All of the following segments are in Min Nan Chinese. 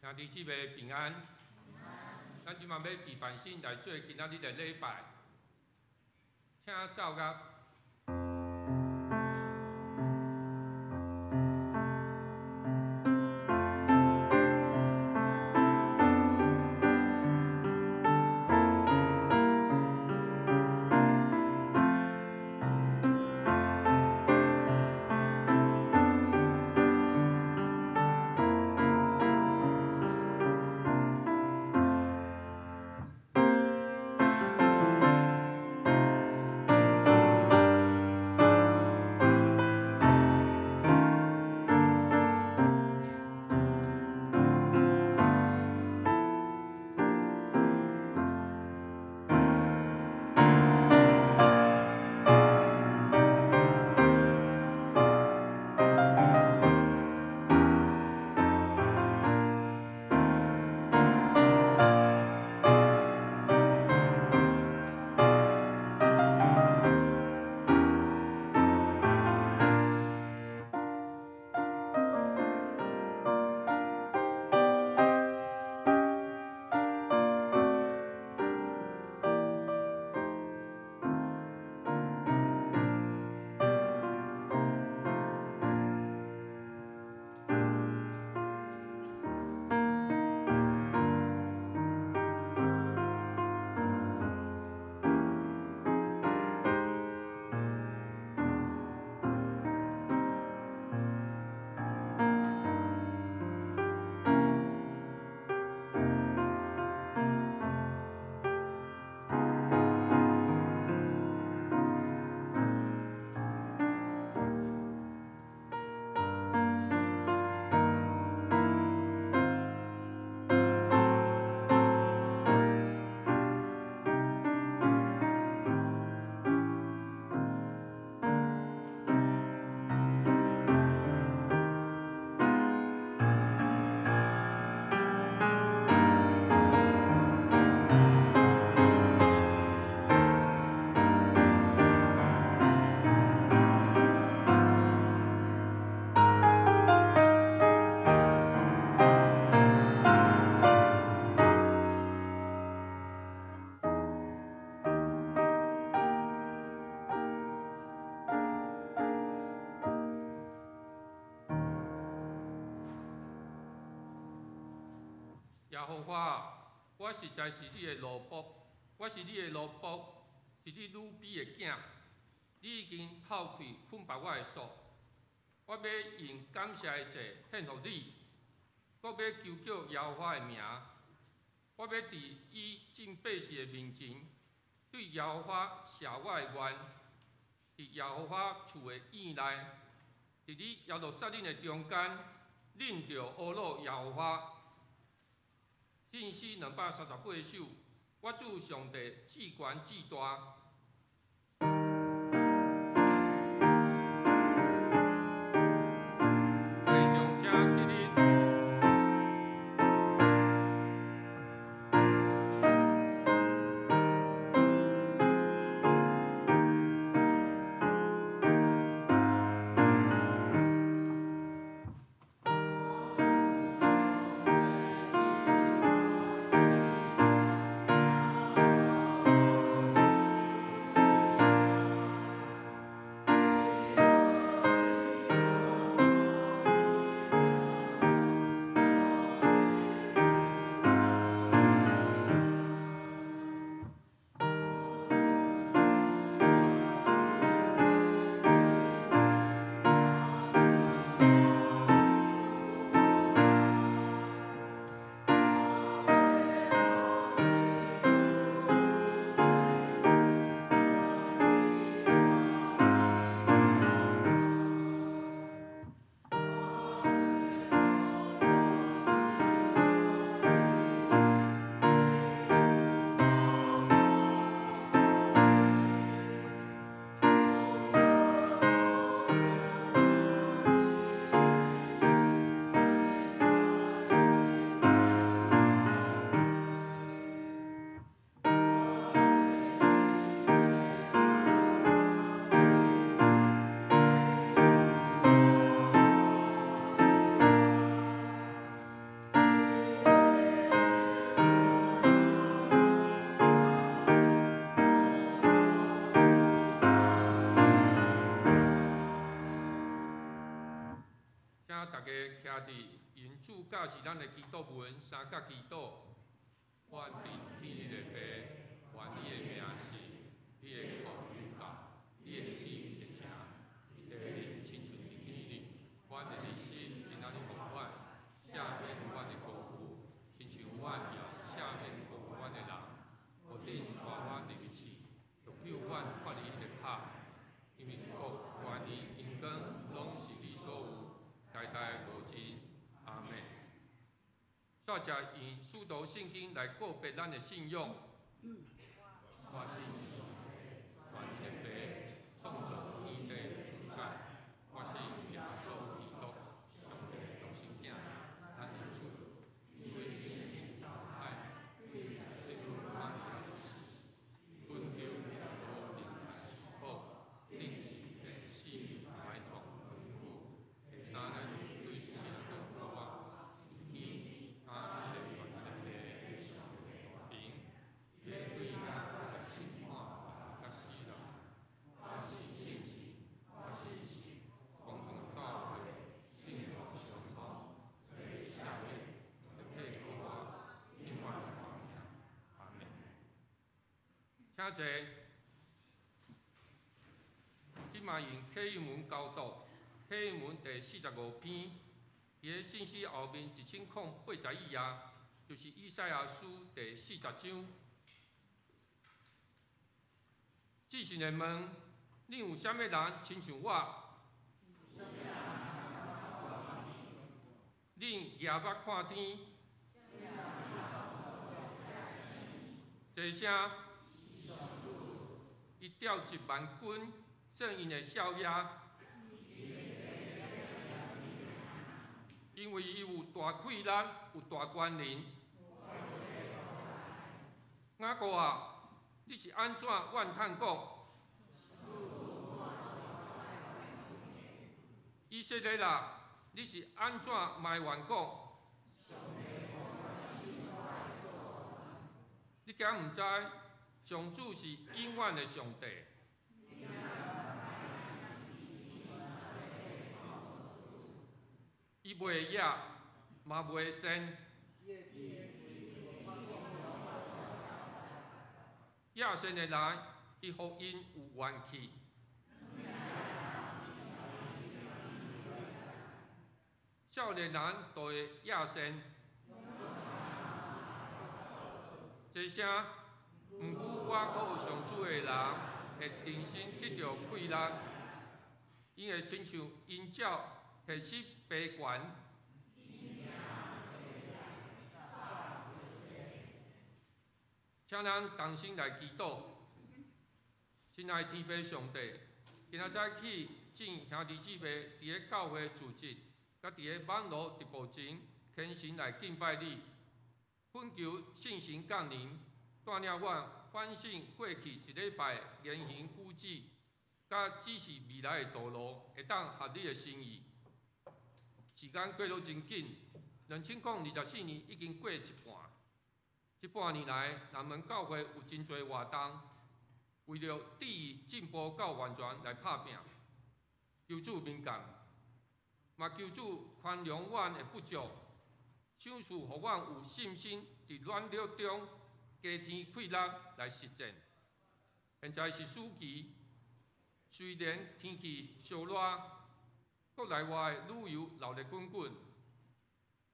兄弟姊妹平安。咱這馬欲預辦先來做今仔日的禮拜，請奏樂。耶和華，我實在是你的奴僕，我是你的奴僕，是你女婢的囝。你已經透氣捆縛我的索，我欲用感謝的祭獻予你，閣欲求叫耶和華的名。我欲佇以眾百姓的面前，對耶和華謝我的願，佇耶和華厝的院內，佇你耶路撒冷的中間，恁著呵咾耶和華。信詩238首，我主上帝至懸至大。會眾請起立。請大家徛佇用主教示咱的祈禱文三角祈禱。阮佇天的父，願你的名聖，你的國臨到，你的旨意成，佇地裡親像佇天裡。阮的日時今仔日予阮，赦免阮的過犯，親像阮也赦免過犯阮的人。無准帶阮入去試，著救阮脫離彼个歹。因為國、權勢、榮光，攏是你所有，代代無盡。阿們。煞才用使徒信經來告白咱的信仰。我信上帝，全能的父，創造天地的主宰。我信耶穌基督，上帝的獨生囝，咱的主，伊為聖靈投胎，對聖母瑪利亞出世，本丟彼拉多面前受苦，釘十字死埋葬落地府，第三日對死人中復活，升天，倚佇咧全能的上帝右爿，欲對遐來審判活人佮死人。我信聖神，我信公共教會，聖徒相通，罪赦免，肉體復活，永遠的活命。阿們。請坐。這擺用啟應文交讀，啟應文第45篇，佇个信息後面1081頁，就是以賽亞書第40章。至聖的問：恁有啥物人親像我？恁舉目看天，這聲，伊調1萬軍做𪜶的少爺，因為伊有大氣力，有大權能。雅各啊，你是按怎怨嘆講？以色列啊，你是按怎埋怨講？你敢毋知上主是永遠的上帝？伊袂野，嘛袂善。野善的人，伊予𪜶有怨氣。少年人就會野善。這聲，毋過倚靠上主的人會重新得著氣力，𪜶會親像鷹鳥提膝爬懸。請咱同心來祈禱。親愛天父上帝，今仔早起眾兄弟姊妹佇咧教會組織，佮佇咧網路直播前，虔誠來敬拜你，懇求聖神降臨，帶領阮反省過去一禮拜言行舉止，佮指示未來的道路，會當合你的心意。時間過得真緊，2024年已經過一半。這半年來，南門教會有真濟活動，為著智義進步到完全來拍拚。求主明鑒，嘛求主寬容阮的不足，賞賜予阮有信心，佇軟弱中加添氣力來實踐。現在是暑期，雖然天氣燒熱，國內外旅遊鬧熱滾滾，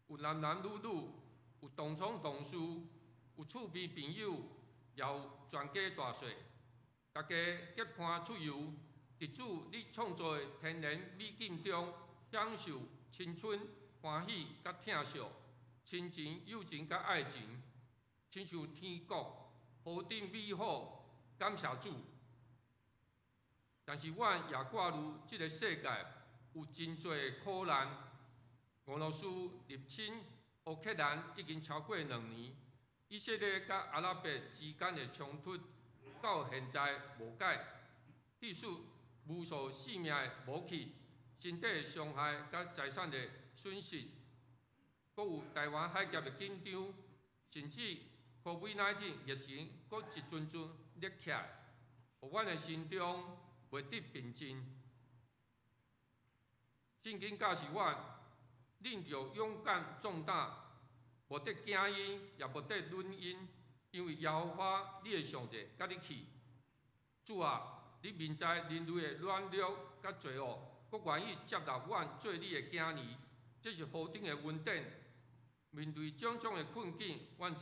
有男男女女，有同窗同事，有厝邊朋友，也有全家大細，大家結伴出遊，佇主你創造的天然美景中，享受青春、歡喜佮疼惜，親情、友情佮愛情，親像天國何等美好，感謝主。但是阮也掛慮這个世界有真濟苦難，俄羅斯入侵烏克蘭已經超過2年，以色列佮阿拉伯之間的衝突到現在無解，致使無數性命的無去，身體的傷害佮財產的損失，閣有台灣海峽的緊張，甚至 COVID-19 疫情閣一陣陣熱起來，予阮的心中袂得平靜。聖經教示阮，恁著勇敢壯膽，無得驚𪜶，也無得忍𪜶，因為耶和華你的上帝佮你去。主啊，你明知人類的軟弱佮罪惡，閣願意接納阮做你的囝兒，這是何等的恩典！面對種種的困境，阮知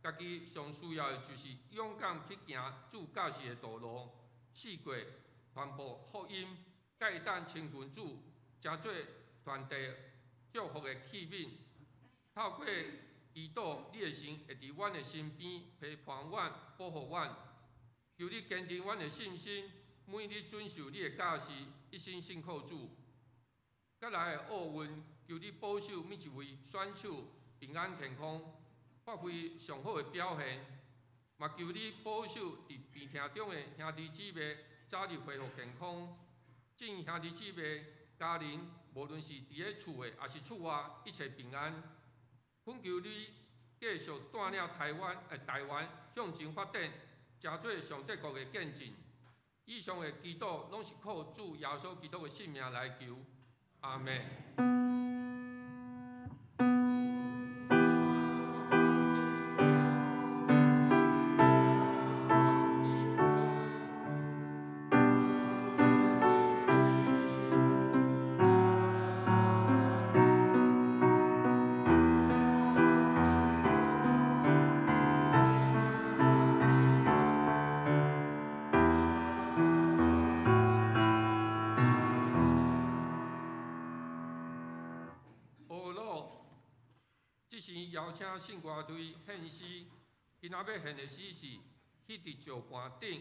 家己上需要的就是勇敢去行主教示的道路，四界傳播福音，才會當親近主，成做傳遞祝福的器皿。透過祈禱，你的神會佇阮的身邊陪伴阮、保護阮。求你堅定阮的信心，每日遵守你的教示，一心信靠主。閣來的奧運，求你保守每一位選手平安健康，發揮上好的表現。嘛求你保守佇病痛中的兄弟姊妹早日恢復健康。祝兄弟姊妹家人，無論是佇咧厝的，抑是厝外，一切平安。懇求你繼續帶領台灣向前發展，成做上帝國的見證。以上的祈禱攏是靠主耶穌基督的聖名來求。阿們。邀請聖歌隊獻詩，今仔欲獻的詩是《彼佇石盤頂》。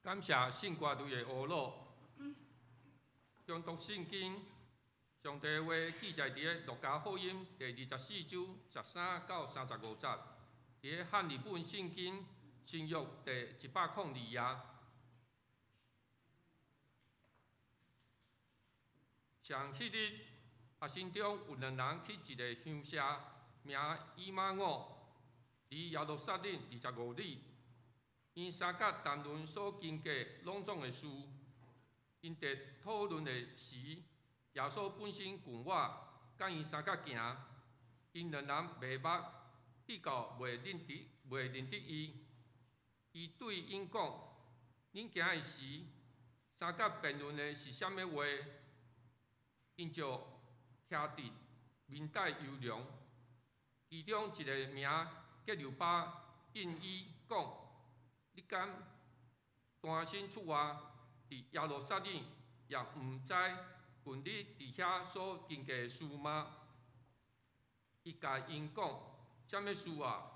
感謝聖歌隊的呵咾，誦讀聖經，上帝話記載佇个路加福音第24章13到35節，佇个漢語本聖經新約第102頁。上彼日，學生中有兩人去一个鄉社，名以馬忤，離耶路撒冷25里。𪜶三角談論所經過攏總的事，𪜶佇討論的時，耶穌本身近我，佮𪜶相佮行。𪜶兩人迷目，直到袂認得伊。伊對𪜶講：恁行的時，相佮辯論的是啥物話？𪜶就徛佇面帶憂容。其中一个名革流巴應伊講：你敢單身出外，佇耶路撒冷也毋知近日佇遐所經過的事嗎？伊共𪜶講：啥物事啊？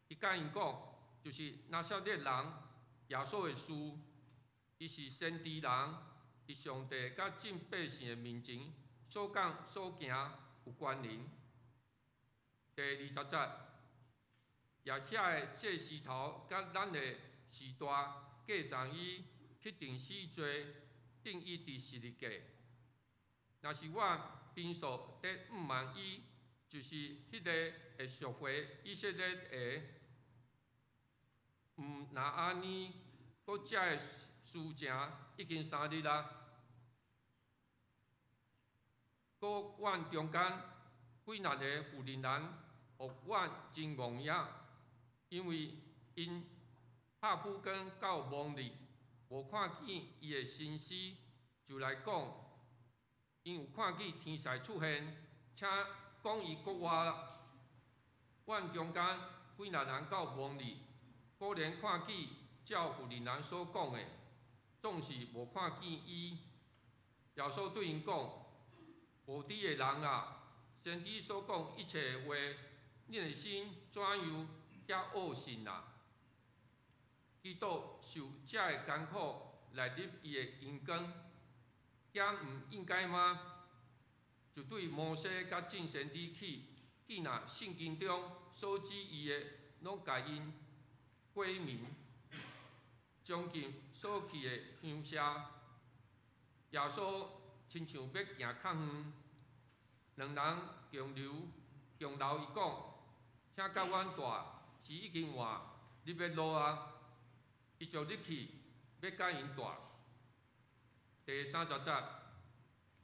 伊共𪜶講，就是拿撒勒人耶穌的事。伊是先知人，佇上帝佮眾百姓的面前所講所行有權能。第20節，也遐个祭司頭佮咱的序大過送伊去定死罪，釘伊佇十字架。若是阮平素佇向望伊，就是彼个會贖回以色列的。毋若按呢，閣這个事情已經3日啊。閣阮中間幾若个婦人人，予阮真戇影，因為𪜶拍噗光到墓裡，無看見伊的身屍，就來講，𪜶有看見天使出現，且講伊復活啦。阮中間幾若人到墓裡，果然看見照婦人人所講的，總是無看見伊。耶穌對𪜶講：無知的人啊，先知所講一切的話，恁的心怎樣遐惡信啊？基督受這个艱苦來入伊的榮光，敢毋應該嗎？就對摩西佮眾先知起，見若聖經中所指伊的，攏共𪜶解明。將近所去的鄉社，耶穌親像欲行較遠，兩人強留強留伊講：請佮阮蹛，時已經晚，日欲落啊！伊就入去，欲佮𪜶蹛。第30節，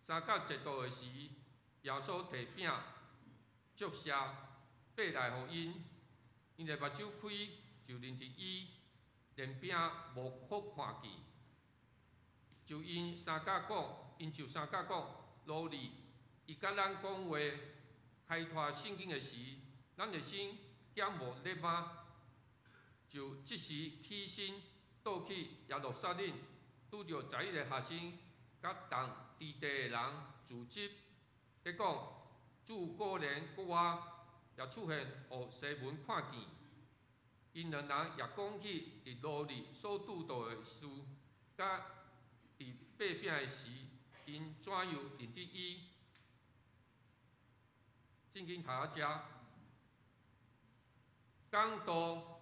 三角節度的時，耶穌提餅、祝謝，擘來予𪜶，𪜶的目睭開，就認得伊，連餅無閣看見。就𪜶相佮講，𪜶就相佮講，奴哩，伊佮咱講話，開脫聖經的時，咱的心敢無熱嗎？就即時起身，倒去耶路撒冷，拄著11個學生，佮同佇地的人聚集，咧講主果然復活，也出現予西門看見。𪜶兩人也講起佇路裡所拄著的事，佮佇擘餅的時，𪜶怎樣認得伊。聖經讀到遮，講道，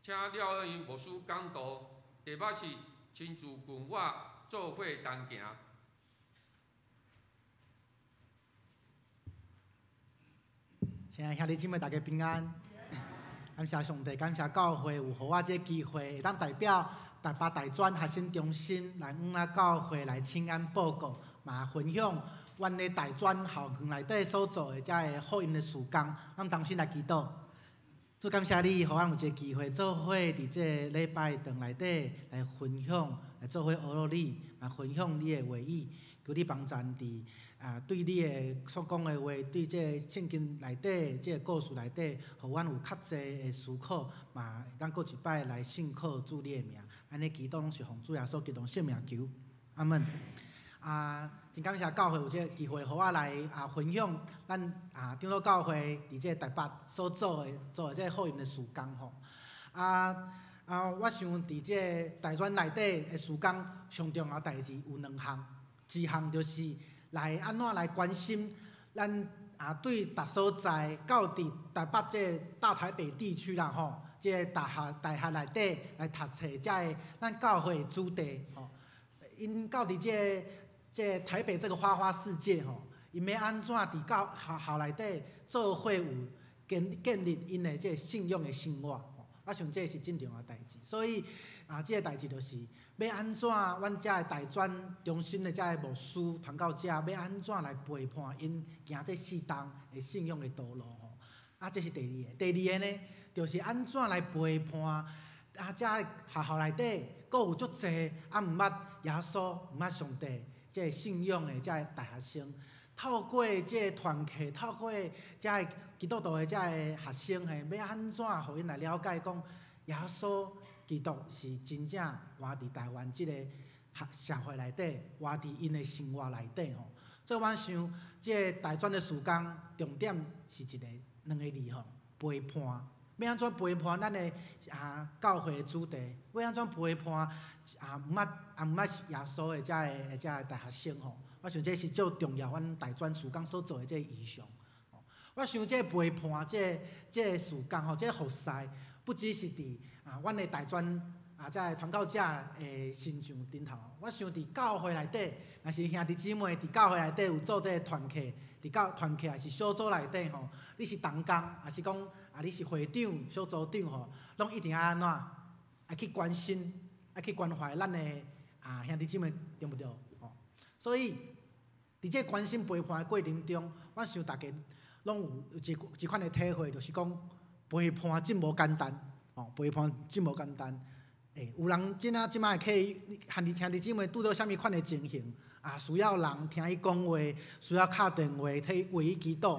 請廖恩牧師講道，題目是親自跟我做伙同行。親愛兄弟姊妹，大家平安。感謝上帝，感謝教會有予我這个機會，會當代表台北大專學生中心來阮仔教會來請安報告，嘛分享阮咧大專校園內底所做的這个福音的事工。咱同心來祈禱，主感謝你，予阮有這个機會做伙佇這个禮拜堂內底來分享，來做伙呵咾你，嘛分享你的話語，求你幫贊佇對你的所講的話，對這个聖經內底這个故事內底，予阮有較濟的思考，嘛會當閣一擺來信靠主你的名。按呢祈禱攏是奉主耶穌基督聖名求，阿們。真感謝教會有這个機會，予我來分享咱長老教會佇這个台北所做的這个福音的事工吼。啊，我想佇這个大專內底的事工，上重要代誌有兩項，一項就是來按怎來關心咱啊，對逐所在到佇台北這個大台北地區啦吼，這個大學大學內底來讀冊遮个咱教會的子弟吼，𪜶到佇這個這個台北這個花花世界吼，𪜶欲按怎佇教學校內底做伙有建建立𪜶的這個信仰的生活。我想這是真重要的代誌，所以啊，這個代誌就是欲按怎，阮遮的大專中心的遮个牧師傳教者，欲按怎來陪伴𪜶行這四冬的信仰的道路吼。啊，這是第二个，第二个呢，就是按怎來陪伴啊，遮學校內底，閣有足濟啊毋捌耶穌、毋捌上帝這個信仰的遮个大學生，透過這個團契，透過遮个基督徒的遮个學生嘿，欲按怎予𪜶來了解講耶穌基督是真正活佇台灣這個學社會內底，活佇𪜶的生活內底吼。所以阮想，這個大專的事工重點是一個兩个字吼，陪伴。欲按怎陪伴咱的啊教會的子弟？欲按怎陪伴啊毋捌啊毋捌耶穌的遮个遮个大學生吼？我想這是足重要，阮大專事工所做的這個異象。我想這個陪伴，這個這個事工吼，這個服侍，不只是佇啊阮的大專啊遮个傳教者的身上頂頭。我想佇教會內底，若是兄弟姊妹佇教會內底有做這個團契，佇教團契抑是小組內底吼，你是同工，抑是講啊你是會長、小組長吼，攏一定愛按怎？愛去關心，愛去關懷咱的啊兄弟姊妹，對毋對？吼，所以佇這個關心陪伴的過程中，我想大家攏有一一款的體會，就是講陪伴真無簡單，吼，陪伴真無簡單。欸，有人真啊，這擺會去兄弟兄弟姊妹拄著啥物款的情形，啊，需要人聽伊講話，需要敲電話替為伊祈禱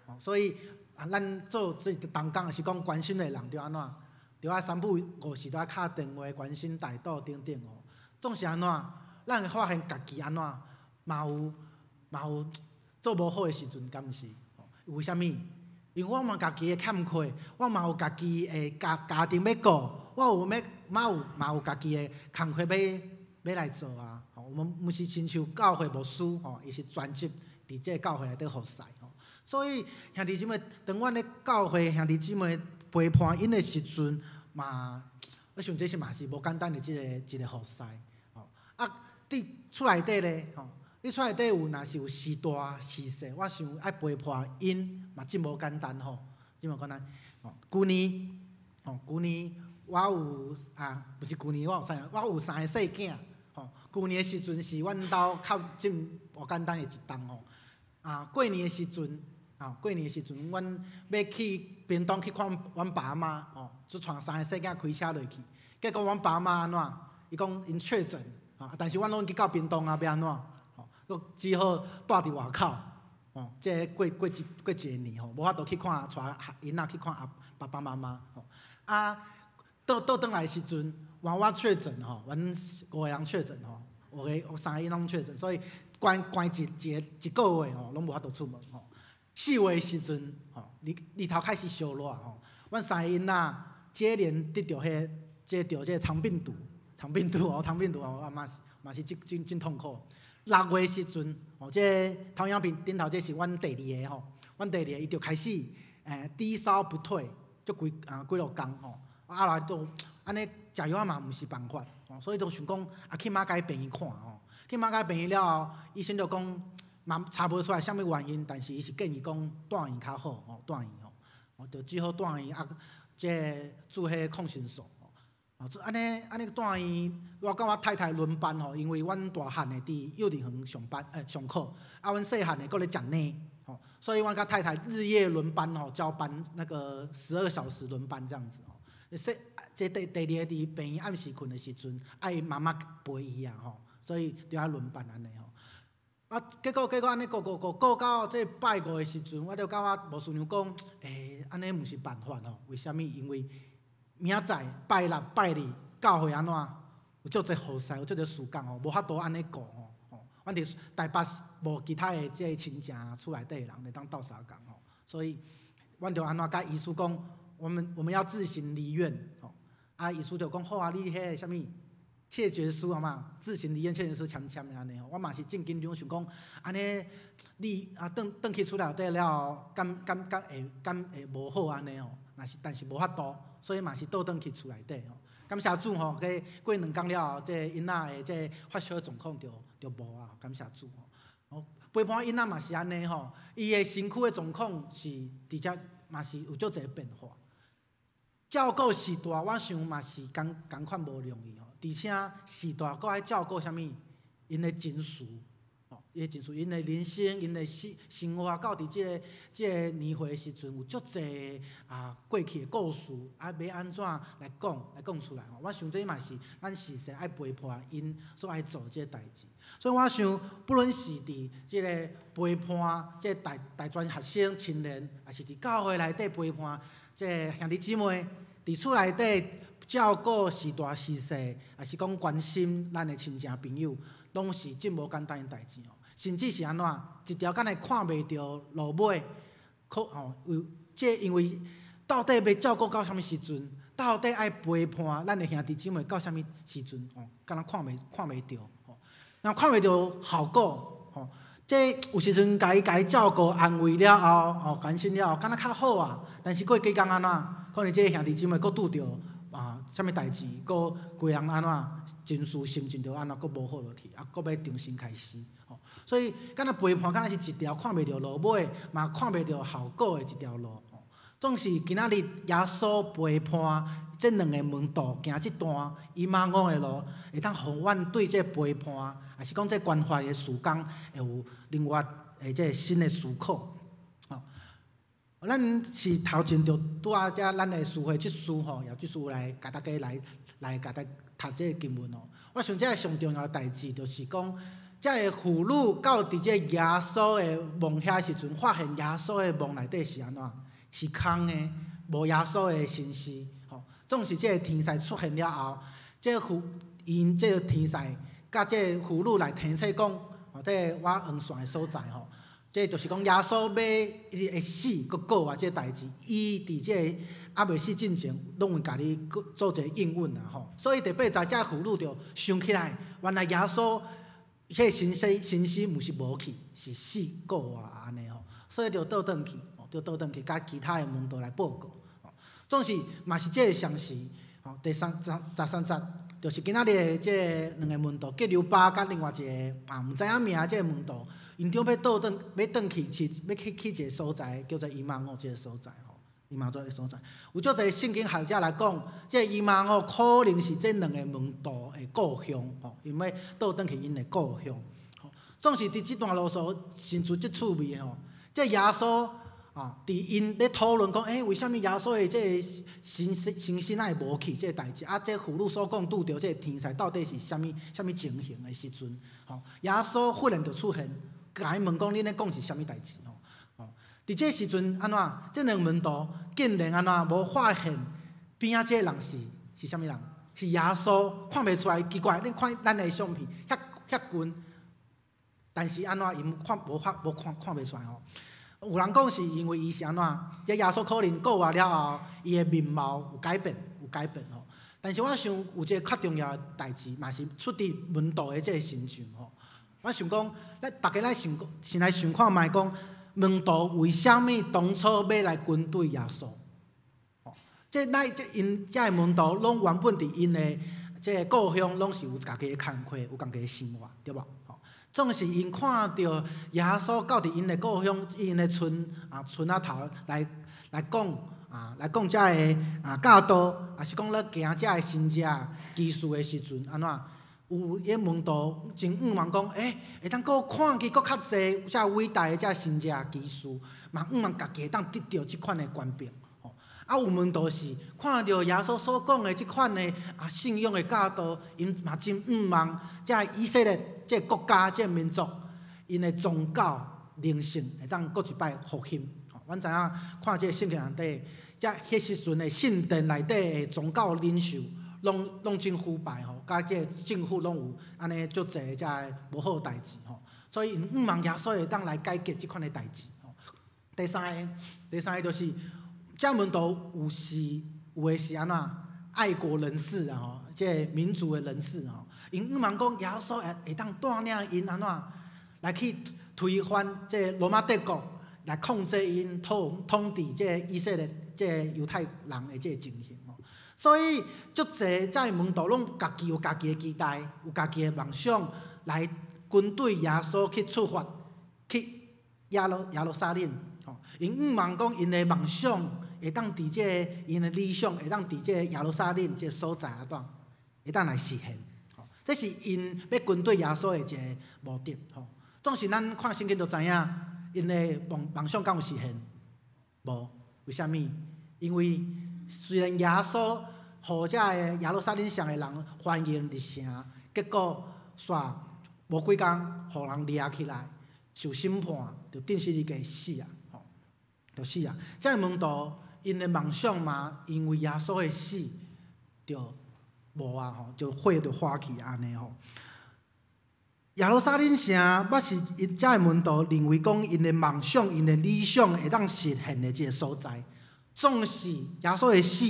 吼。所以啊，咱做這同工，是講關心的人，著按怎？著愛三不五時著愛敲電話關心代禱等等吼。總是按怎？咱會發現家己按怎，嘛有嘛有做無好的時陣，敢毋是？為啥物？因為我嘛家己的欠缺，我嘛有家己的家家庭欲顧，我有欲嘛有嘛有家己的工課欲欲來做啊！吼，我們毋是親像教會牧師吼，伊是專職佇這個教會內底服侍吼。所以兄弟姊妹，當阮咧教會兄弟姊妹陪伴𪜶的時陣，嘛，我想這是嘛是無簡單的這個一個服侍吼。啊，佇厝內底咧吼。你厝內底有若是有序大序細，我想愛陪伴𪜶嘛真無簡單吼，真無簡單。吼，舊年吼，舊年我有啊，毋是舊年我有三個，我有三個細囝吼。舊年的時陣是阮兜較真無簡單的一冬吼。啊，過年的時陣，啊，過年的時陣，阮欲去屏東去看阮爸媽吼，就帶三個細囝開車落去。結果阮爸媽按怎？伊講𪜶確診，啊，但是阮攏已經到屏東啊，欲按怎？閣只好蹛佇外口，吼，這個過過一過一個年吼，無法度去看帶囡仔去看阿爸爸媽媽吼。啊，倒倒轉來時陣，換我確診吼，阮五個人確診吼，五個三個囡仔攏確診，所以關關一一個一個月吼，攏無法度出門吼。4月時陣吼，日日頭開始燒熱吼，阮三個囡仔接連得著彼這著這個腸病毒，腸病毒哦，腸病毒哦，啊嘛是嘛是真真真痛苦。6月時陣，吼，這個投影片頂頭這是阮第二个吼，阮第二個伊就開始低燒不退，足幾啊幾落工吼，啊來都按呢食藥嘛毋是辦法，吼，所以就想講啊去馬偕病院看吼，去馬偕病院了後，醫生就講嘛查無出來啥物原因，但是伊是建議講蹛院較好吼，蹛院吼，哦，就只好蹛院啊，這個注彼抗生素。哦，按呢按呢蹛院，我佮我太太輪班吼，因為阮大漢的佇幼稚園上班上課，啊，阮細漢的閣咧食奶，吼，所以阮佮太太日夜輪班吼，交班那個12小時輪班這樣子吼。細這第第二個佇病院暗時睏的時陣，愛媽媽陪伊啊吼，所以著愛輪班按呢吼。啊，結果結果按呢顧顧顧顧到這拜五的時陣，我就佮我牧師娘講，欸，按呢毋是辦法吼，為啥物？因為明仔載拜六拜日教會按怎？有足濟服侍，有足濟事工吼，無法度按呢顧吼。吼，阮佇台北無其他的這個親情厝內底的人會當鬥相共吼，所以阮就按怎佮醫師講，我們我們要自行離院吼。啊，醫師就講好啊，你彼个啥物切決書好嘛，自行離院切決書簽簽按呢吼，我嘛是真緊張，想講按呢你啊轉轉去厝內底了後，敢敢敢會敢會無好按呢吼？若是但是無法度，所以嘛是倒轉去厝內底吼。感謝主吼，過過2工了後，這個囡仔的這個發燒狀況就就無啊，感謝主吼。哦，陪伴囡仔嘛是按呢吼，伊的身軀的狀況是佇遮嘛是有足濟變化。照顧序大，我想嘛是仝仝款無容易吼，而且序大閣愛照顧啥物？𪜶的情緒，吼，伊的情緒，𪜶的人生，𪜶的生生活，到佇這个這个年歲的時陣，有足濟啊過去的故事，啊欲按怎來講來講出來吼？我想這嘛是咱序細愛陪伴𪜶所愛做這个代誌。所以我想，不論是佇這个陪伴這個大大專學生、青年，抑是佇教會內底陪伴這個兄弟姊妹，佇厝內底照顧序大序細，抑是講關心咱的親情朋友，攏是真無簡單的代誌哦。甚至是按怎，一條敢若看袂著路尾，可吼有這因為到底欲照顧到啥物時陣？到底愛陪伴咱的兄弟姊妹到啥物時陣？吼，敢若看袂看袂著吼，若看袂著效果吼。這有時陣共伊共伊照顧安慰了後，吼關心了後，敢若較好啊。但是過幾工按怎，可能這個兄弟姊妹閣拄著啊，啥物代誌，閣規人按怎情緒心情就按怎閣無好落去，啊，閣欲重新開始。吼，所以敢若陪伴，敢若是一條看袂著路尾，嘛看袂著效果的一條路。吼，總是今仔日耶穌陪伴這兩个門徒行這段以馬忤的路，會當予阮對這陪伴，抑是講這關懷的事工，會有另外的這個新的思考。吼，咱是頭前就拄仔遮咱的司會執事吼，葉執事來共大家來來共大家讀這個經文哦。我想這个上重要的代誌，就是講，這個婦女到佇這耶穌的夢遐時陣，發現耶穌的夢內底是按怎？是空的，無耶穌的身屍。吼，總是這個天使出現了後，這個婦𪜶這個天使佮這個婦女來提醒講，吼，這个我黃線的所在吼，這就是講耶穌欲伊會死，閣復活這代誌，伊佇這个猶未死進前，攏會共你做一个應允啦吼。所以第八節，這婦女就想起來，原來耶穌彼个身屍身屍毋是無去，是死復活按呢吼，所以就倒轉去，就倒轉去，佮其他的門徒來報告。總是嘛是這个相似，吼，第三十十三節，就是今仔日的這兩个門徒，革流巴佮另外一个啊毋知影名這个門徒，𪜶準欲倒轉，欲轉去去，欲去去一个所在，叫做以馬忤這个所在吼，以馬忤這个所在。有足濟聖經學者來講，這個以馬忤可能是這兩个門徒的故鄉吼，𪜶欲倒轉去𪜶的故鄉。總是佇這段路途真出足趣味的吼，這耶穌啊，佇𪜶咧討論講，欸，為啥物耶穌的這个身身身會無去這个代誌？啊，這婦女所講拄著這个天使到底是啥物啥物情形的時陣？吼，耶穌忽然就出現，共𪜶問講，恁咧講是啥物代誌？吼，吼，佇這時陣按怎？這兩個門徒竟然按怎無發現邊仔這个人是是啥物人？是耶穌，看袂出來，奇怪，恁看咱的相片，遐遐近，但是按怎𪜶看無發無看看袂出來吼？有人講是因為伊是按怎？這耶穌可能復活了後，伊的面貌有改變，有改變吼。但是我想有一个較重要的代誌，嘛是出佇門徒的這个身上吼。我想講，咱逐家來想，先來想看覓講，門徒為啥物當初欲來跟隨耶穌？吼，這咱這𪜶這个門徒攏原本佇𪜶的這个故鄉，攏是有家己的工課，有家己的生活，對無？總是𪜶看著耶穌到佇𪜶的故鄉、𪜶的村啊村仔頭來來講啊，來講遮个啊教導，抑是講咧行遮个神蹟奇事的時陣，按怎？有彼門徒真向望講，欸，會當閣看見閣較濟遮偉大的遮神蹟奇事，嘛向望家己會當得著這款的權柄。吼，啊有門徒是看著耶穌所講的這款的啊信仰的教導，𪜶嘛真向望遮以色列這個國家、這個民族，𪜶的宗教靈性會當閣一擺復興。吼，阮知影看這個聖經內底，遮彼時陣的聖殿內底的宗教領袖，攏攏真腐敗吼，佮這個政府攏有按呢足濟遮个無好代誌吼，所以𪜶向望耶穌會當來解決這款的代誌吼。第三个，第三个就是，這門徒有時有的是按怎？愛國人士啊吼，這个民族的人士吼，𪜶向望講耶穌會當帶領𪜶按怎來去推翻這個羅馬帝國，來控制𪜶統治這個以色列這個猶太人的這個情形吼。所以足濟這个門徒攏家己有家己的期待，有家己的夢想，來跟隨耶穌去出發去耶路撒冷吼。𪜶向望講𪜶的夢想會當佇這个𪜶的理想會當佇這個耶路撒冷這個所在啊當會當來實現吼。這是𪜶欲跟隨耶穌的一个目的吼。總是咱看聖經就知影，𪜶的夢想敢有實現？無，為啥物？因為雖然耶穌予這个耶路撒冷城的人歡迎入城，結果煞無幾工，予人掠起來受審判，就釘十字架死啊！吼，就死啊！這个門徒𪜶的夢想嘛，因為耶穌的死，就無啊！吼，就火就化去按呢吼。耶路撒冷城，捌是𪜶這个門徒認為講𪜶的夢想、𪜶的理想會當實現的這个所在，總是耶穌的死，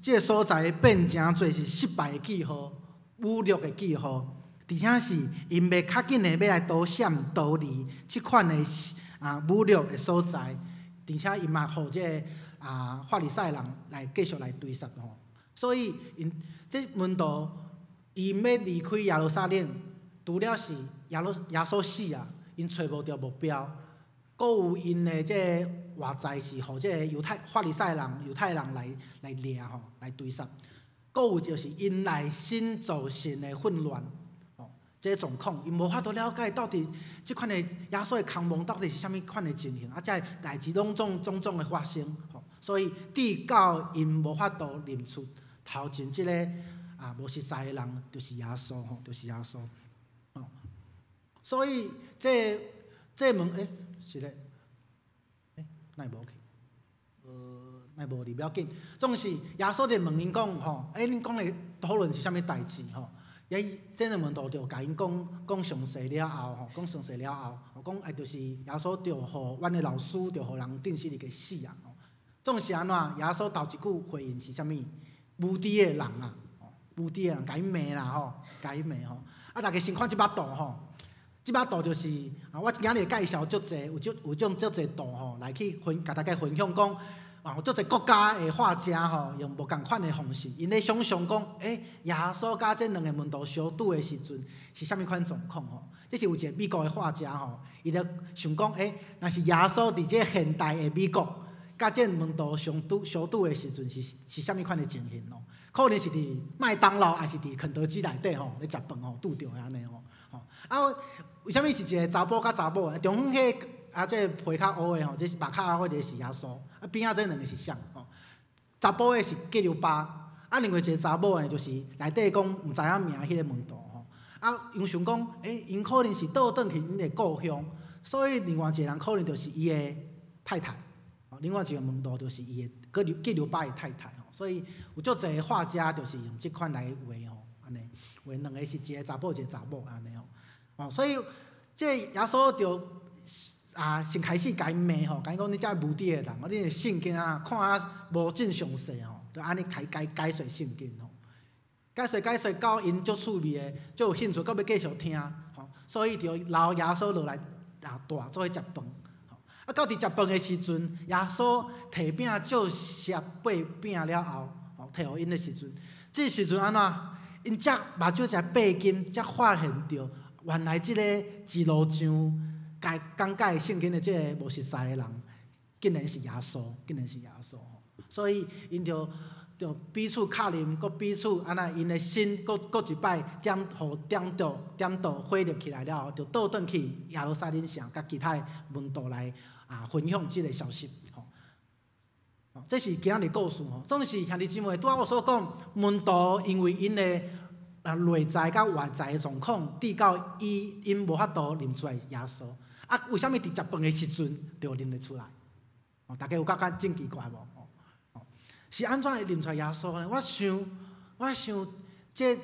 這个所在變成做是失敗的記號、侮辱的記號，而且是𪜶欲較緊的欲來逃閃逃離這款的侮辱的所在，而且𪜶嘛予這个法利賽人來繼續來追殺吼。所以𪜶這門徒𪜶欲離開耶路撒冷，除了是耶穌死啊，𪜶揣無著目標，閣有𪜶的這个外在是予這个猶太法利賽人、猶太人來掠吼，來追殺，閣有就是𪜶內心造成的混亂，吼，這个狀況，𪜶無法度了解到底這款的耶穌的空夢到底是啥物款的情形，啊，這个代誌攏總種種的發生，吼，所以直到𪜶無法度認出頭前這个無熟似的人就是耶穌吼，就是耶穌。所以這門是咧，哪會無去？哪會無佇不要緊。總是耶穌就問𪜶講吼，恁講的討論是啥物代誌吼？伊這個門徒就共𪜶講講詳細了後吼，講詳細了後，講就是耶穌就予阮的老師就予人釘十字架死啊！總是按怎？耶穌頭一句回應是啥物？無知的人啊，無知的人，共𪜶罵啦吼，共𪜶罵吼。啊，大家先看這幅圖吼。這幅圖就是啊，我今日介紹足濟，有種足濟圖吼，來去分，共大家分享講，啊，有足濟國家的畫家吼，用無仝款的方式，𪜶咧想像講，耶穌佮這兩个門徒相拄的時陣是啥物款狀況吼？這是有一个美國的畫家吼，伊咧想講，若是耶穌佇這現代的美國，佮這門徒相拄的時陣是啥物款的情形咯？可能是佇麥當勞，抑是佇肯德基內底吼，咧食飯吼，拄著的按呢吼。吼啊，為啥物是一个查埔佮查某？中間彼啊，這个皮較烏的吼，這是目較烏，這个是耶穌。啊，邊仔這兩个是啥？吼，查埔的是革流巴，啊，另外一个查某的，就是內底講毋知影名彼个門徒吼。啊，𪜶想講，𪜶可能是倒轉去𪜶的故鄉，所以另外一个人可能就是伊的太太。另外一个門徒就是伊的革流巴的太太吼。所以有足濟畫家就是用這款來畫吼，按呢畫兩个是一个查埔一个查某按呢吼。哦，所以這耶穌就先開始共𪜶罵吼，共𪜶講你這無知的人，啊，你的聖經啊看啊無真詳細吼，就按呢開解說聖經吼，解說解說到𪜶足趣味的，足有興趣，閣欲繼續聽吼，所以就留耶穌落來帶做伙食飯。啊，到佇食飯的時陣，耶穌提餅祝謝擘餅了後，吼，提予𪜶的時陣，這時陣按怎？𪜶才目睭才擘開，才發現著原來這個一路上解講解聖經的這个無熟似的人，竟然是耶穌，竟然是耶穌。所以𪜶就彼此確認，閣彼此按怎，𪜶的心閣一擺點予點著點著火熱起來了後，就倒轉去耶路撒冷城，佮其他的門徒來分享這个消息。吼，這是今仔日故事吼。總是兄弟姊妹，拄仔我所講，門徒因為𪜶的內在佮外在的狀況，直到𪜶無法度認出來耶穌。啊，為啥物佇食飯的時陣就認得出來？哦，大家有感覺真奇怪無？哦，是按怎會認出來耶穌呢？我想，這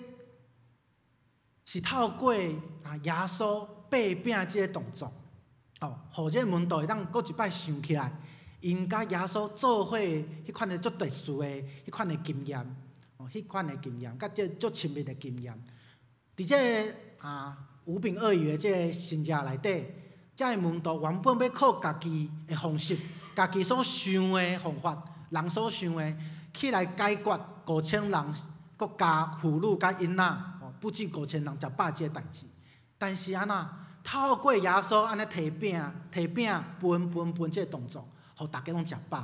是透過耶穌擘餅這个動作，哦，予這个門徒會當閣一擺想起來，𪜶佮耶穌做伙彼款的足特殊的彼款的經驗。哦，彼款的經驗，佮這足親密的經驗。佇這个五餅二魚的這个神跡內底，這个門徒原本欲靠家己的方式，家己所想的方法，人所想的，去來解決5000人，閣加婦女佮囡仔，哦，不止五千人食飽這个代誌。但是按怎？透過耶穌按呢提餅、提餅分分分這个動作，予逐家攏食飽。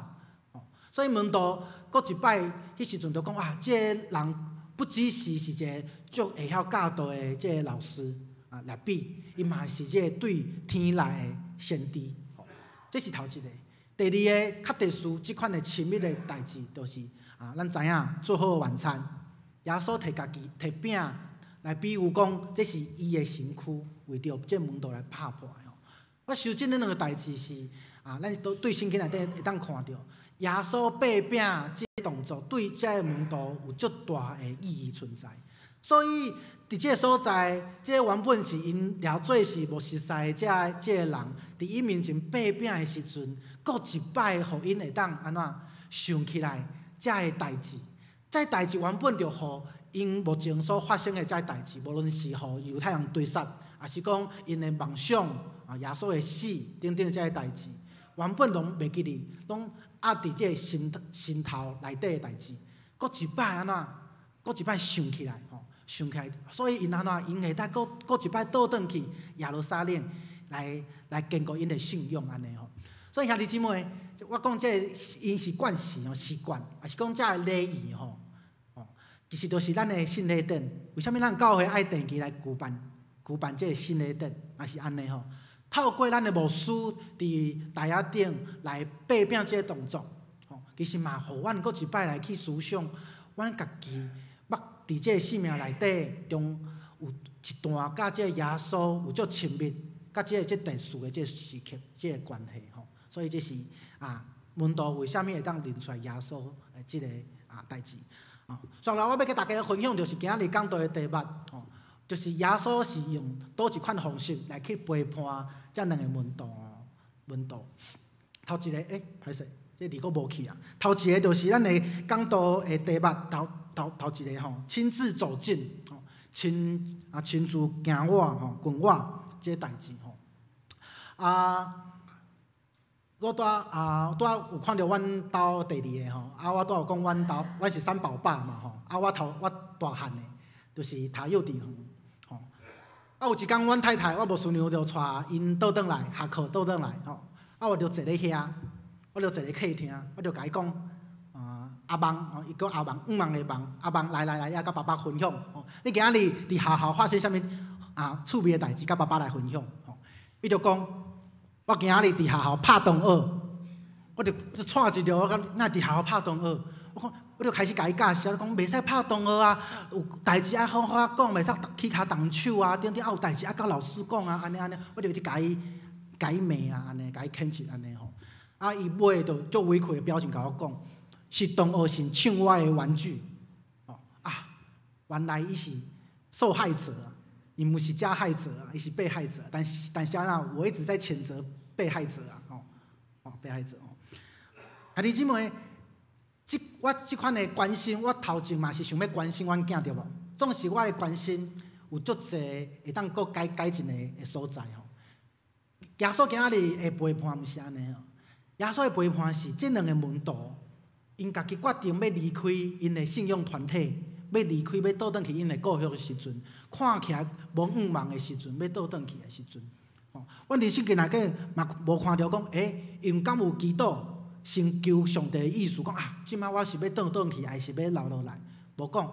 哦，所以門徒閣一擺，彼時陣就講啊，這个人不只是是一个足會曉教導的這个老師啊，拉比，伊嘛是這个對天來的先知。哦，這是頭一个。第二个較特殊，這款的親密的代誌，就是啊，咱知影最後的晚餐，耶穌提家己提餅來比喻講，這是伊的身軀，為著這門徒來拍破的吼。我相信這兩个代誌是啊，咱都對聖經內底會當看著，耶穌擘餅這个動作對這个門徒有足大的意義存在。所以佇這个所在，這個原本是𪜶掠做是無熟似的這這个人，佇𪜶面前擘餅的時陣，閣一擺予𪜶會當按怎想起來這个代誌，這个代誌原本就予𪜶目前所發生的這个代誌，無論是予猶太人追殺，抑是講𪜶的夢想啊，耶穌的死等等這个代誌，原本攏袂記得，攏壓佇這个心心頭內底的代誌，閣一擺按怎，閣一擺想起來吼，想起來，所以𪜶按怎，𪜶會當閣閣一擺倒轉去耶路撒冷來來堅固𪜶的信仰按呢吼。所以兄弟姊妹，我講這個𪜶是慣勢吼，習慣，抑是講這个禮儀吼，哦，其實就是咱的聖禮典。為啥物咱教會愛定期來舉辦舉辦這个聖禮典？也是按呢吼。透過咱的牧師佇台仔頂來擘餅這个動作，吼，其實嘛，予阮閣一擺來去思想，阮家己捌佇這个生命內底中有一段佮這个耶穌有足親密，佮這個這特殊的這個時刻，這个關係吼。所以這是啊，門徒為啥物會當認出來耶穌的這个代誌？啊，續來我欲佮大家分享，就是今仔日講道的題目，吼，就是耶穌是用佗一款方式來去陪伴這兩个門徒。門徒頭一个，欸，歹勢，這字閣無去啊。頭一个就是咱的講道的題目，頭頭頭一个吼，親自走近，吼，親啊親自行我吼，近我這個代誌吼。啊，我拄啊拄仔有看著阮兜第二个吼，啊，我拄仔有講阮兜，阮是三寶爸嘛吼，啊，我頭我大漢的，就是讀幼稚園吼。啊，有一工阮太太，我牧師娘就帶𪜶倒轉來，下課倒轉來吼，啊，我就坐咧遐，我就坐咧客廳，我就共伊講，啊，阿望，吼，伊叫阿望，向望的望，阿望來來來，來佮爸爸分享，吼，你今仔日佇學校發生啥物啊趣味的代誌，佮爸爸來分享，吼，伊就講，我今仔日佇學校拍同學，我就就掣一著，我講哪佇學校拍同學？我講我就開始共伊教示，我講袂使拍同學啊，有代誌愛好好仔講，袂使起跤動手啊，等等，啊有代誌愛佮老師講啊，按呢按呢，我就一直共伊共伊罵啊，按呢共伊譴責按呢吼。啊，伊尾就足委屈的表情共我講，是同學先搶我的玩具，哦啊，原來伊是受害者，伊毋是加害者啊，伊是被害者，但是但是按怎，我一直在譴責被害者啊，吼，哦，被害者哦。兄弟姊妹，這我這款的關心，我頭前嘛是想欲關心阮囝對無？總是我的關心有足濟會當閣改改進的的所在吼。耶穌今仔日的陪伴毋是按呢吼，耶穌的陪伴是這兩个門徒，𪜶家己決定欲離開𪜶的信仰團體，欲離開欲倒轉去𪜶的故鄉的時陣，看起來無向望的時陣，欲倒轉去的時陣，吼，阮佇聖經內底嘛無看著講，欸，𪜶敢有祈禱，先求上帝的意思，講啊，這擺我是欲倒轉去，還是欲留落來？無講，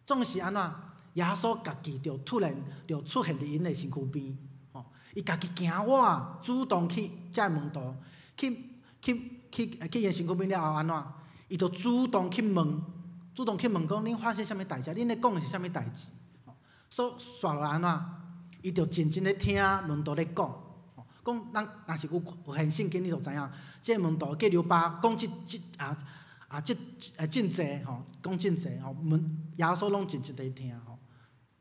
總是按怎？耶穌家己就突然就出現佇𪜶的身軀邊，吼，伊家己行倚，主動去這門徒，去去去去𪜶身軀邊了後按怎？伊就主動去問，主動去問講，恁發生啥物代誌？恁咧講的是啥物代誌？所以紲落來按怎？伊就靜靜咧聽門徒咧講，講咱若是有有現聖經，你就知影，這個門徒革流巴講這這啊啊這真濟吼，講真濟吼，門耶穌攏靜靜佇聽吼。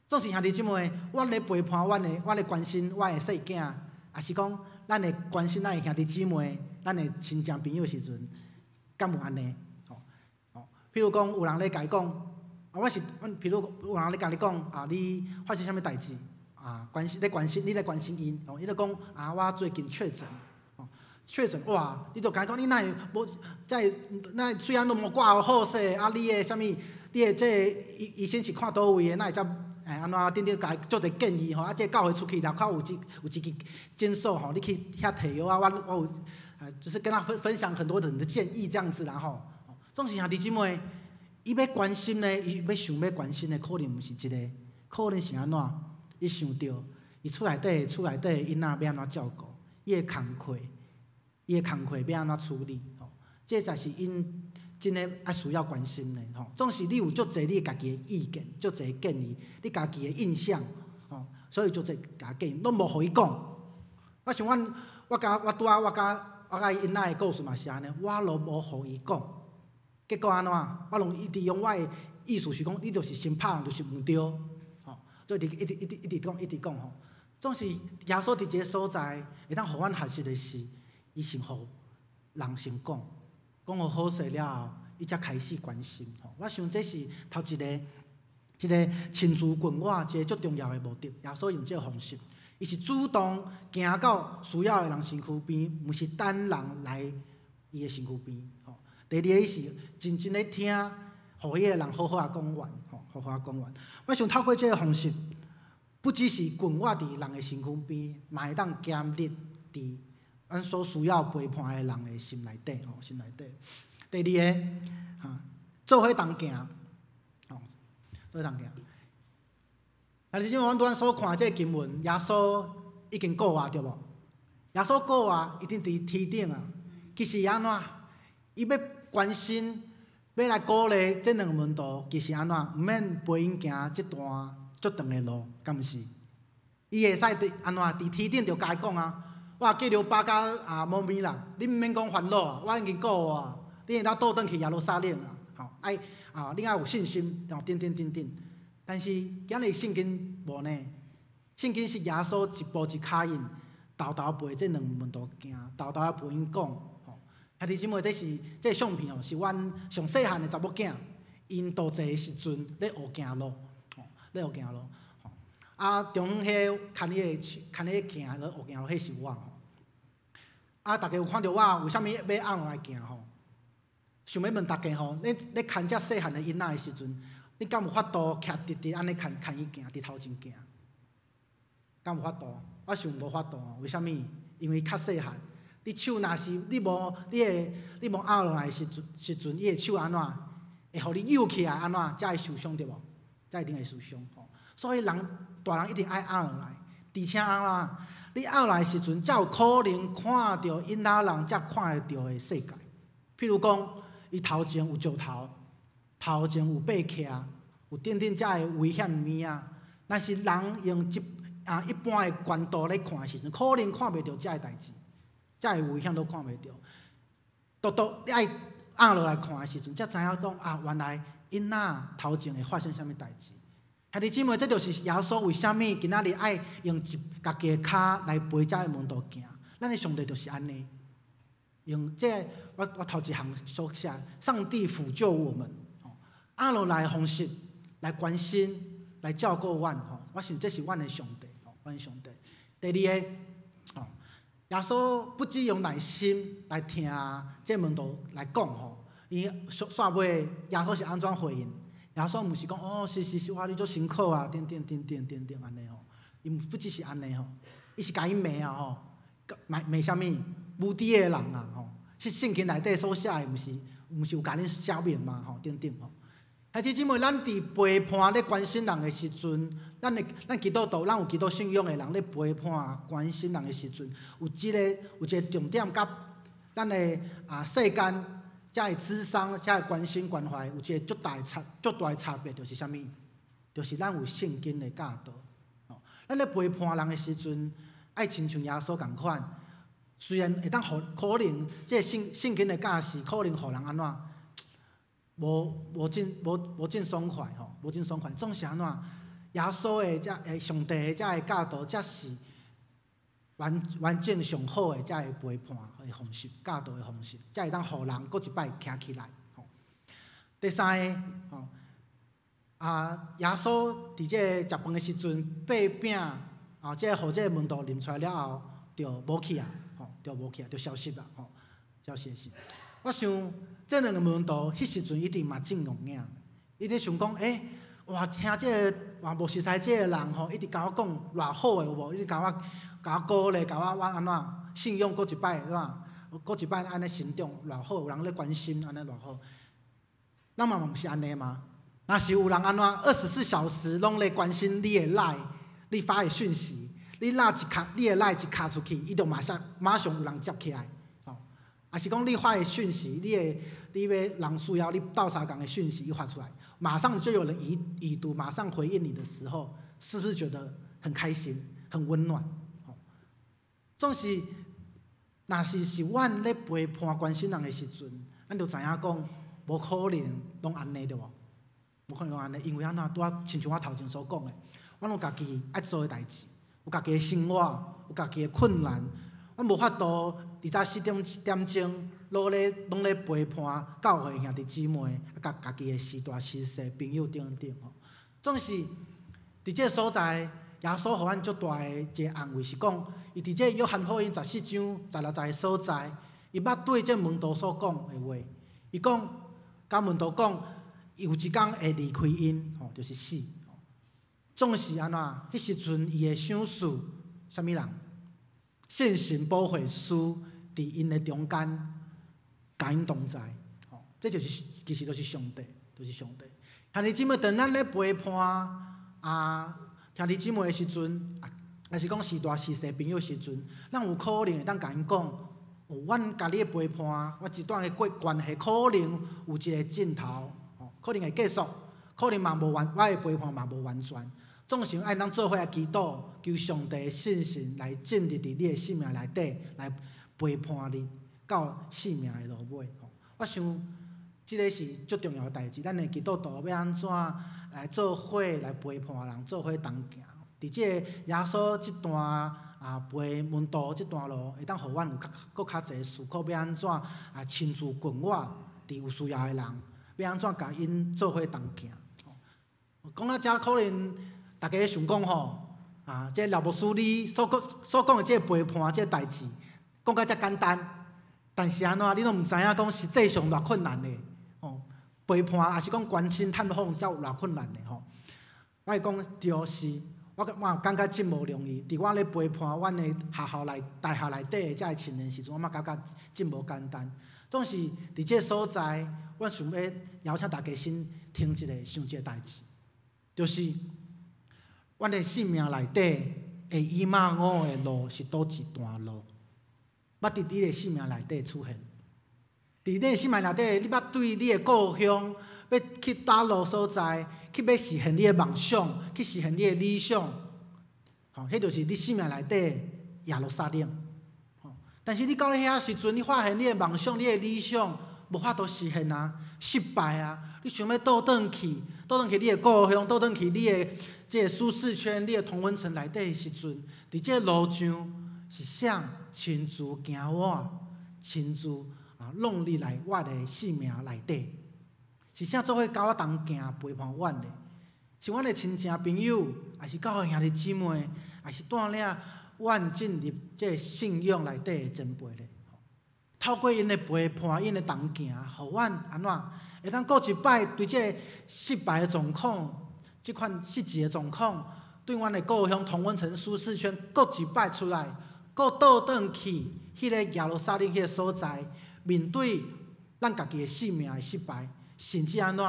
總是兄弟姊妹，我咧陪伴阮的，我咧關心我的細囝，抑是講咱會關心咱的兄弟姊妹、咱的親戚朋友的時陣，敢有按呢？吼吼，譬如講有人咧共伊講，啊，我是，阮譬如有人咧共你講啊，你發生啥物代誌？啊，關心咧關心，你咧關心𪜶，哦，伊就講啊，我最近確診，哦，確診哇，你就共伊講，你哪會無在哪雖然攏無掛好勢，啊，你的啥物，你的這個醫醫生是看佗位的，哪會遮按怎等等，共伊做一個建議吼，啊，這個教會出去內口有一有一間診所吼，你去遐提藥啊，我我有，啊，就是跟他分分享很多人的建議這樣子啦吼。總是兄弟姊妹，伊欲關心的，伊欲想欲關心的，可能毋是這個，可能是按怎？伊想著，伊厝內底厝內底囡仔欲按怎照顧，伊的工課，伊的工課欲按怎處理吼？這才是𪜶真的愛需要關心的吼。總是你有足濟你家己的意見，足濟建議，你家己的印象吼，所以足濟共建議，攏無予伊講。我想阮，我共我拄仔我共我共伊囡仔的故事嘛是按呢，我攏無予伊講。結果按怎？我攏一直用我的意思是講，你就是先拍人就是毋對，吼，所以一直一直一直一直講一直講吼。總是耶穌佇這个所在，會當予阮學習的是，伊先予人先講，講予好勢了後，伊才開始關心。吼，我想這是頭一个，這個親自近我一個足重要的目的。耶穌用這個方式，伊是主動行到需要的人身軀邊，毋是等人來伊的身軀邊。吼，第二個伊是真真咧聽，予彼個人好好仔講完，吼，好好仔講完。我想透過這個方式，不只是近我佇人的身軀邊，嘛會當建立佇阮所需要陪伴的人的心內底，吼，心內底。第二個，哈，做伙同行，吼，做伙同行。但是因為阮拄仔所看這個經文，耶穌已經過啊，對無？耶穌過啊，已經佇天頂啊。其實按怎？伊欲關心，欲來鼓勵這兩個門徒，其實按怎？毋免陪𪜶行這段足長的路，敢毋是？伊會使佇按怎？佇天頂就共伊講啊。我革流巴佮啊瑪米啦，你毋免講煩惱啊，我已經顧啊，你會當倒轉去耶路撒冷啊，吼，愛啊，你愛有信心，吼，等等等等。但是今日聖經無呢，聖經是耶穌一步一跤印，沓沓陪這兩門徒行，沓沓陪𪜶講，吼。兄弟姊妹，這是這個相片哦，是阮上細漢的查某囝，𪜶肚臍的時陣咧學行路，吼，咧學行路。啊，中彼個牽伊的手，牽伊行咧學行路，彼是我吼。啊，大家有看著我為啥物欲按落來行吼？想欲問大家吼，你咧牽遮細漢的囡仔的時陣，你敢有法度徛直直按呢牽牽伊行，佇頭前行？敢有法度？我想無法度吼。為啥物？因為較細漢，你手若是你無你的你無按落來的時陣，時陣伊的手按怎？會予你扭起來按怎？才會受傷對無？才一定會受傷吼。所以人大人一定愛按落來，而且按怎？你按落來時陣，才有可能看著囡仔人才看會著的世界。譬如講，伊頭前有石頭，頭前有爬徛，有等等遮的危險物仔。若是人用一啊一般的觀度咧看的時陣，可能看袂著遮的代誌，遮的危險都看袂著。獨獨你愛按落來看的時陣，才知影講啊，原來囡仔頭前會發生啥物代誌。兄弟姊妹，這就是耶穌為啥物今仔日愛用一家己的跤來陪遮的門徒行。咱的上帝就是按呢，用這個我我頭一項所寫，上帝輔救我們，按落來的方式來關心、來照顧阮。吼，我想這是阮的上帝，吼，阮的上帝。第二個，吼，耶穌不只用耐心來聽這門徒來講，吼，伊煞尾耶穌是按怎回應？耶穌毋是講哦，是是是，哇，你足辛苦啊，等等等等等等按呢吼，伊毋不只是按呢吼，伊是共𪜶罵啊吼，罵罵啥物？無知的人啊吼，是聖經內底所寫的，毋是毋是有共恁寫明嗎？吼，等等吼。兄弟姊妹，咱佇陪伴咧關心人的時陣，咱的咱基督徒，咱有基督信仰的人咧陪伴關心人的時陣，有這个有一個重點，佮咱的啊世間。遮的諮商，遮的關心關懷，有一個足大差、足大的差別，就是啥物？就是咱有聖經的教導。咱咧陪伴人的時陣，愛親像耶穌仝款。雖然會當予可能，這個聖聖經的教示可能予人按怎？無無真無無真爽快吼，無真爽快。總是按怎？耶穌的遮個上帝的遮個教導，才是完完整上好的遮個陪伴的方式，教導的方式，才會當予人閣一擺徛起來。吼，第三个，吼，啊，耶穌佇這个食飯的時陣，擘餅，啊，這個予這个門徒認出來了後，就無去啊，吼，就無去啊，就消失啦，吼，消失是。我想，這兩个門徒彼時陣一定嘛真戇影，伊咧想講，欸，哇，聽這个哇無熟似這个人吼，一直共我講偌好的有無？一直共我共我鼓勵，共我我按怎信仰閣一擺按怎，閣一擺按呢成長偌好，有人咧關心按呢偌好。咱嘛毋是按呢嗎？若是有人按怎24小時攏咧關心你的 LINE，你發的訊息，你若一敲你的 LINE 一敲出去，伊就馬上馬上有人接起來，吼。抑是講你發的訊息，你的你欲人需要你鬥相共的訊息一發出來，馬上就有人已已讀，馬上回應你的時候，是不是覺得很開心、很溫暖？吼，總是，若是是阮咧陪伴關心人的時陣，咱就知影講，無可能攏按呢對無？無可能攏按呢，因為按怎拄仔親像我頭前所講的，阮有家己愛做的代誌，有家己的生活，有家己的困難，阮無法度24點鐘攏咧陪伴教會兄弟姊妹，啊，佮家己的師大師細朋友等等吼。總是佇這个所在，耶穌予阮足大的一個安慰，是講，伊佇這個約翰福音14章16節的所在，伊捌對這門徒所講的話，伊講，共門徒講，有一工會離開𪜶，吼，就是死。總是按怎？彼時陣伊會賞賜啥物人？聖神保惠師佇𪜶的中間，共𪜶同在。吼，這就是其實就是上帝，就是上帝。兄弟姊妹，當咱咧陪伴啊兄弟姊妹的時陣，啊，抑是講師大師細朋友時陣，咱有可能會當共𪜶講，阮共你的陪伴，我這段的過關係可能有一個盡頭，吼，可能會結束，可能嘛無完，我的陪伴嘛無完全。總是愛咱做伙來祈禱，求上帝的聖神來進入佇你的生命內底，來陪伴你到生命的落尾。我想，這个是足重要的代誌。咱的基督徒欲按怎來做伙來陪伴人，做伙同行。佇這个耶穌這段啊陪門徒這段路，會當予阮有較閣較濟思考，欲按怎啊親自滾我佇有需要的人，欲按怎共𪜶做伙同行。講到遮可能大家想講吼，啊，這廖牧師你所講所講的這個陪伴這個代誌，講甲遮簡單，但是按怎你攏毋知影講實際上偌困難的，吼，陪伴抑是講關心探訪才有偌困難的吼。我會講對是，我我感覺真無容易。佇我咧陪伴阮的學校內大學內底的遮个青年時陣，我嘛感覺真無簡單。總是佇這个所在，我想欲邀請大家先聽一下，想一个代誌，就是阮的生命內底的以馬忤的路是佗一段路？捌佇你的生命內底出現？佇你的生命內底，你捌對你的故鄉，欲去佗落所在，去欲實現你的夢想，去實現你的理想，吼，彼就是你生命內底耶路撒冷。吼，但是你到咧遐時陣，你發現你的夢想、你的理想無法度實現啊，失敗啊！你想欲倒轉去，倒轉去你的故鄉，倒轉去你的這个舒適圈、你的同溫層內底的時陣，佇這个路上是誰親自行我，親自啊弄入來我的生命內底？是誰做伙佮我同行陪伴阮的？是阮的親情朋友，抑是教會兄弟姊妹，抑是帶領阮進入這个信仰內底的前輩咧？透過𪜶的陪伴，𪜶的同行，予阮按怎會當閣一擺對這个失敗的狀況，這款失志的狀況，對阮的故鄉同溫層舒適圈，閣一擺出來，閣倒轉去彼个耶路撒冷彼个所在，面對咱家己的生命的失敗，甚至按怎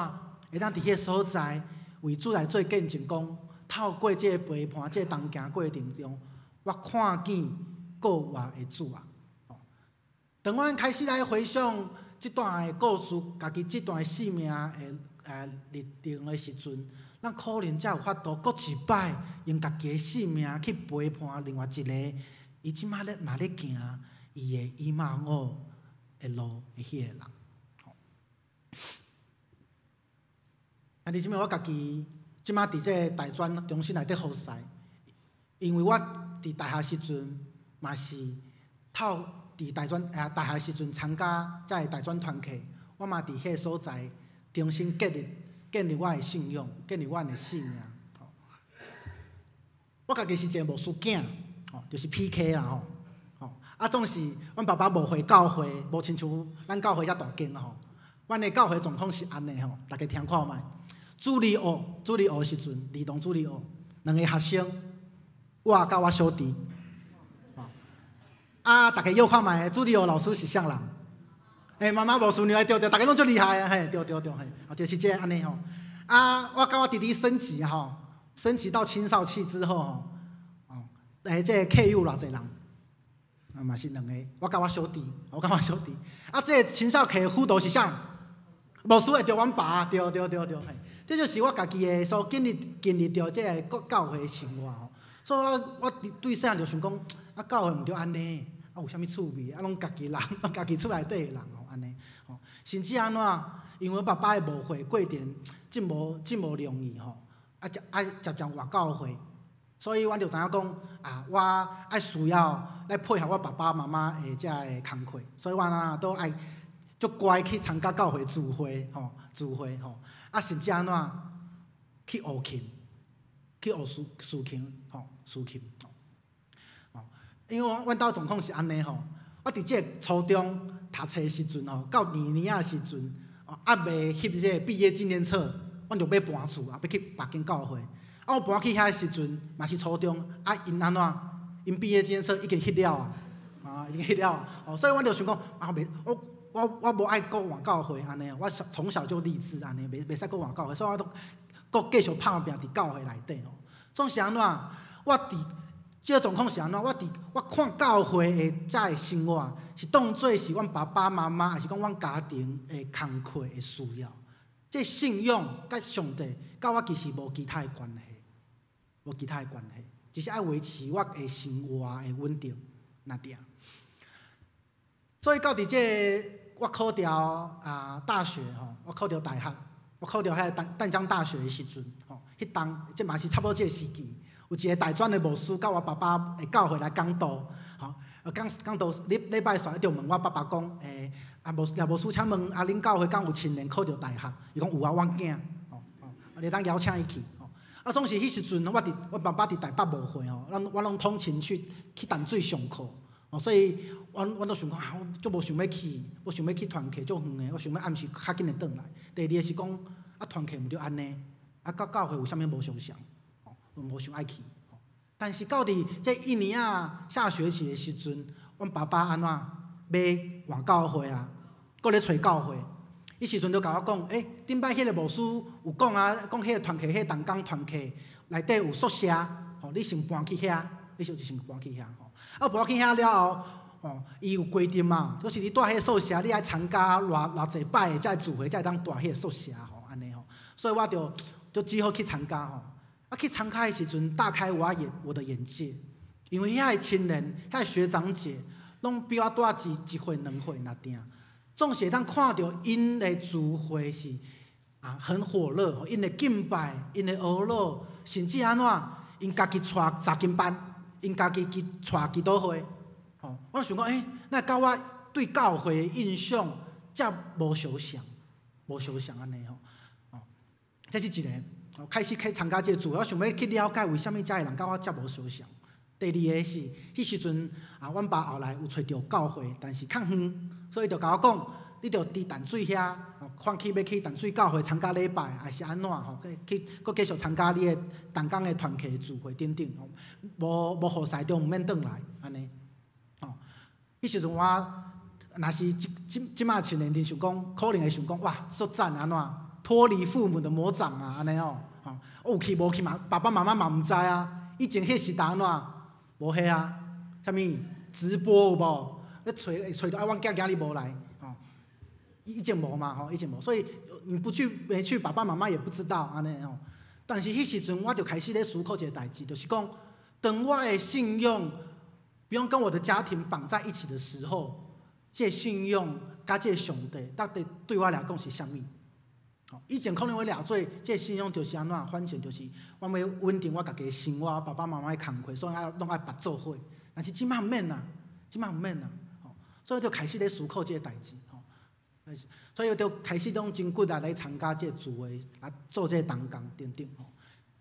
會當佇彼个所在為主來做見證，講透過這個陪伴、這個同行過程中，我看見復活的主啊！當阮開始來回想這段的故事，家己這段的生命的歷程的時陣，咱可能才有法度閣一擺用家己的生命去陪伴另外一个，伊這擺咧嘛咧行伊的以馬忤的路的彼個人。啊，你知影我家己這擺佇這个大專中心內底服侍，因為我佇大學時陣嘛是透佇大專啊大學時陣參加這个大專團契，我嘛佇彼个所在重新建立建立我的信仰，建立阮的性命。我家己是一个牧師囝，吼，就是 PK 啦吼，吼，啊，總是阮爸爸無回教會，無親像咱教會遮大間吼。阮的教會狀況是按呢吼，大家聽看覓。主日學，主日學時陣，兒童主日學，兩个學生，我佮我小弟，啊，大家約看覓，主日學老師是啥人？欸，媽媽牧師娘，對對，大家攏足厲害啊，嘿，對對對，嘿，就是這按呢吼。啊，我佮我弟弟升級吼，升級到青少期之後吼，哦，欸，這個客有偌濟人？啊，嘛是兩個，我佮我小弟，我佮我小弟。啊，這個青少期輔導是啥？牧師會著阮爸，對對對對，嘿，這就是我家己的所建立建立著這个教會生活吼。所以我我對細漢就想講，啊，教會毋著按呢，啊，有啥物趣味？啊，攏家己人，攏家己厝內底的人吼，按呢，吼，甚至按怎？因為爸爸的牧會過程真無真無容易吼，啊，啊，漸漸換教會，所以阮就知影講，啊，我愛需要來配合我爸爸媽媽的這个工課，所以我啊都愛足乖去參加教會聚會吼，聚會吼，啊，甚至按怎去學琴，去學司司琴吼，司琴吼，因為阮兜狀況是按呢吼，我佇這個初中讀冊時陣吼，到二年仔時陣，猶未翕這個畢業紀念冊，阮就欲搬厝啊，欲去別間教會。啊，我搬去遐時陣嘛是初中，啊，𪜶按怎？𪜶畢業紀念冊已經翕了啊，啊，已經翕了，哦，所以阮就想講，啊，袂，我我我無愛閣換教會按呢，我從小就立志按呢，袂袂使閣換教會，所以我都閣繼續拍拚佇教會內底吼。總是按怎？我佇這個狀況是按怎？我佇我看教會的這个生活，是當做是阮爸爸媽媽，抑是講阮家庭的工課的需要。這信仰佮上帝，佮我其實無其他的關係，無其他的關係，只是愛維持我的生活的穩定，那爾。所以到佇這個我考著啊大學吼，我考著大學，我考著彼個淡江大學的時陣吼，彼當這嘛是差不多這個時期，有一個大專的牧師佮我爸爸的教會來講道，吼，講講道禮禮拜煞就問我爸爸講，欸，啊牧廖牧師，請問啊，恁教會敢有青年考著大學？伊講有啊，阮囝，吼吼，你當邀請伊去，吼。啊，總是彼時陣我佇我爸爸佇台北牧會吼，咱我攏通勤去去淡水上課，哦，所以阮阮都想講啊，我足無想欲去，無想欲去團契足遠的，我想欲暗時較緊會轉來。第二个是講，啊團契毋著按呢，啊佮教會有啥物無相像，吼，無想愛去。但是到佇這一年仔下學期的時陣，阮爸爸按怎欲換教會啊，閣咧揣教會。彼時陣就共我講，欸，頂擺彼个牧師有講啊，講彼个團契，彼個同工團契內底有宿舍，吼，你先搬去遐，你就先搬去遐吼。啊，搬去遐了後，吼，伊有規定嘛，就是你蹛彼个宿舍，你愛參加偌偌濟擺的這個聚會，才會當蹛彼个宿舍吼，按呢吼。所以我就就只好去參加吼。啊，去參加的時陣，大開我眼我的眼界，因為遐个青年、遐个學長姐，攏比我大一一歲、兩歲爾定。總是會當看著𪜶的聚會是啊很火熱，𪜶的敬拜、𪜶的哀樂，甚至按怎，𪜶家己帶查經班，𪜶家己去帶祈禱會。吼，我想講，欸，那佮我對教會的印象遮無相像，無相像按呢吼。哦，這是一個。開始去參加這個聚會，我想欲去了解為啥物遮的人佮我遮無相像。第二个是，彼時陣啊，阮爸後來有揣著教會，但是較遠，所以就共我講，你著佇淡水遐，放棄欲去淡水教會參加禮拜，還是按怎吼？去去閣繼續參加你的同工的團契聚會等等，吼，無無予勢就毋免轉來，按呢。哦，彼時陣我若是這這這馬青年，恁想講，可能會想講，哇，足讚按怎？脫離父母的魔掌啊，按呢吼，吼，有去無去嘛？爸爸媽媽嘛毋知啊。以前彼時代按怎？無彼啊，啥物直播有無？咧揣揣著啊，阮囝今日無來，吼，以前無嘛，吼，以前無，所以你不去沒去，爸爸媽媽也不知道按呢吼。但是彼時陣我就開始咧思考一个代誌，就是講，當我的信仰不用跟我的家庭綁在一起的時候，這個信仰佮這个上帝到底對我來講是啥物？以前可能我掠做這個信仰就是按怎，反正就是我欲穩定我家己的生活，爸爸媽媽的工課，所以愛攏愛拔做伙。但是這馬毋免啊，這馬毋免啊，所以就開始咧思考這个代誌。吼，所以就開始攏真骨力來參加這個聚會，啊做這個同工等等吼。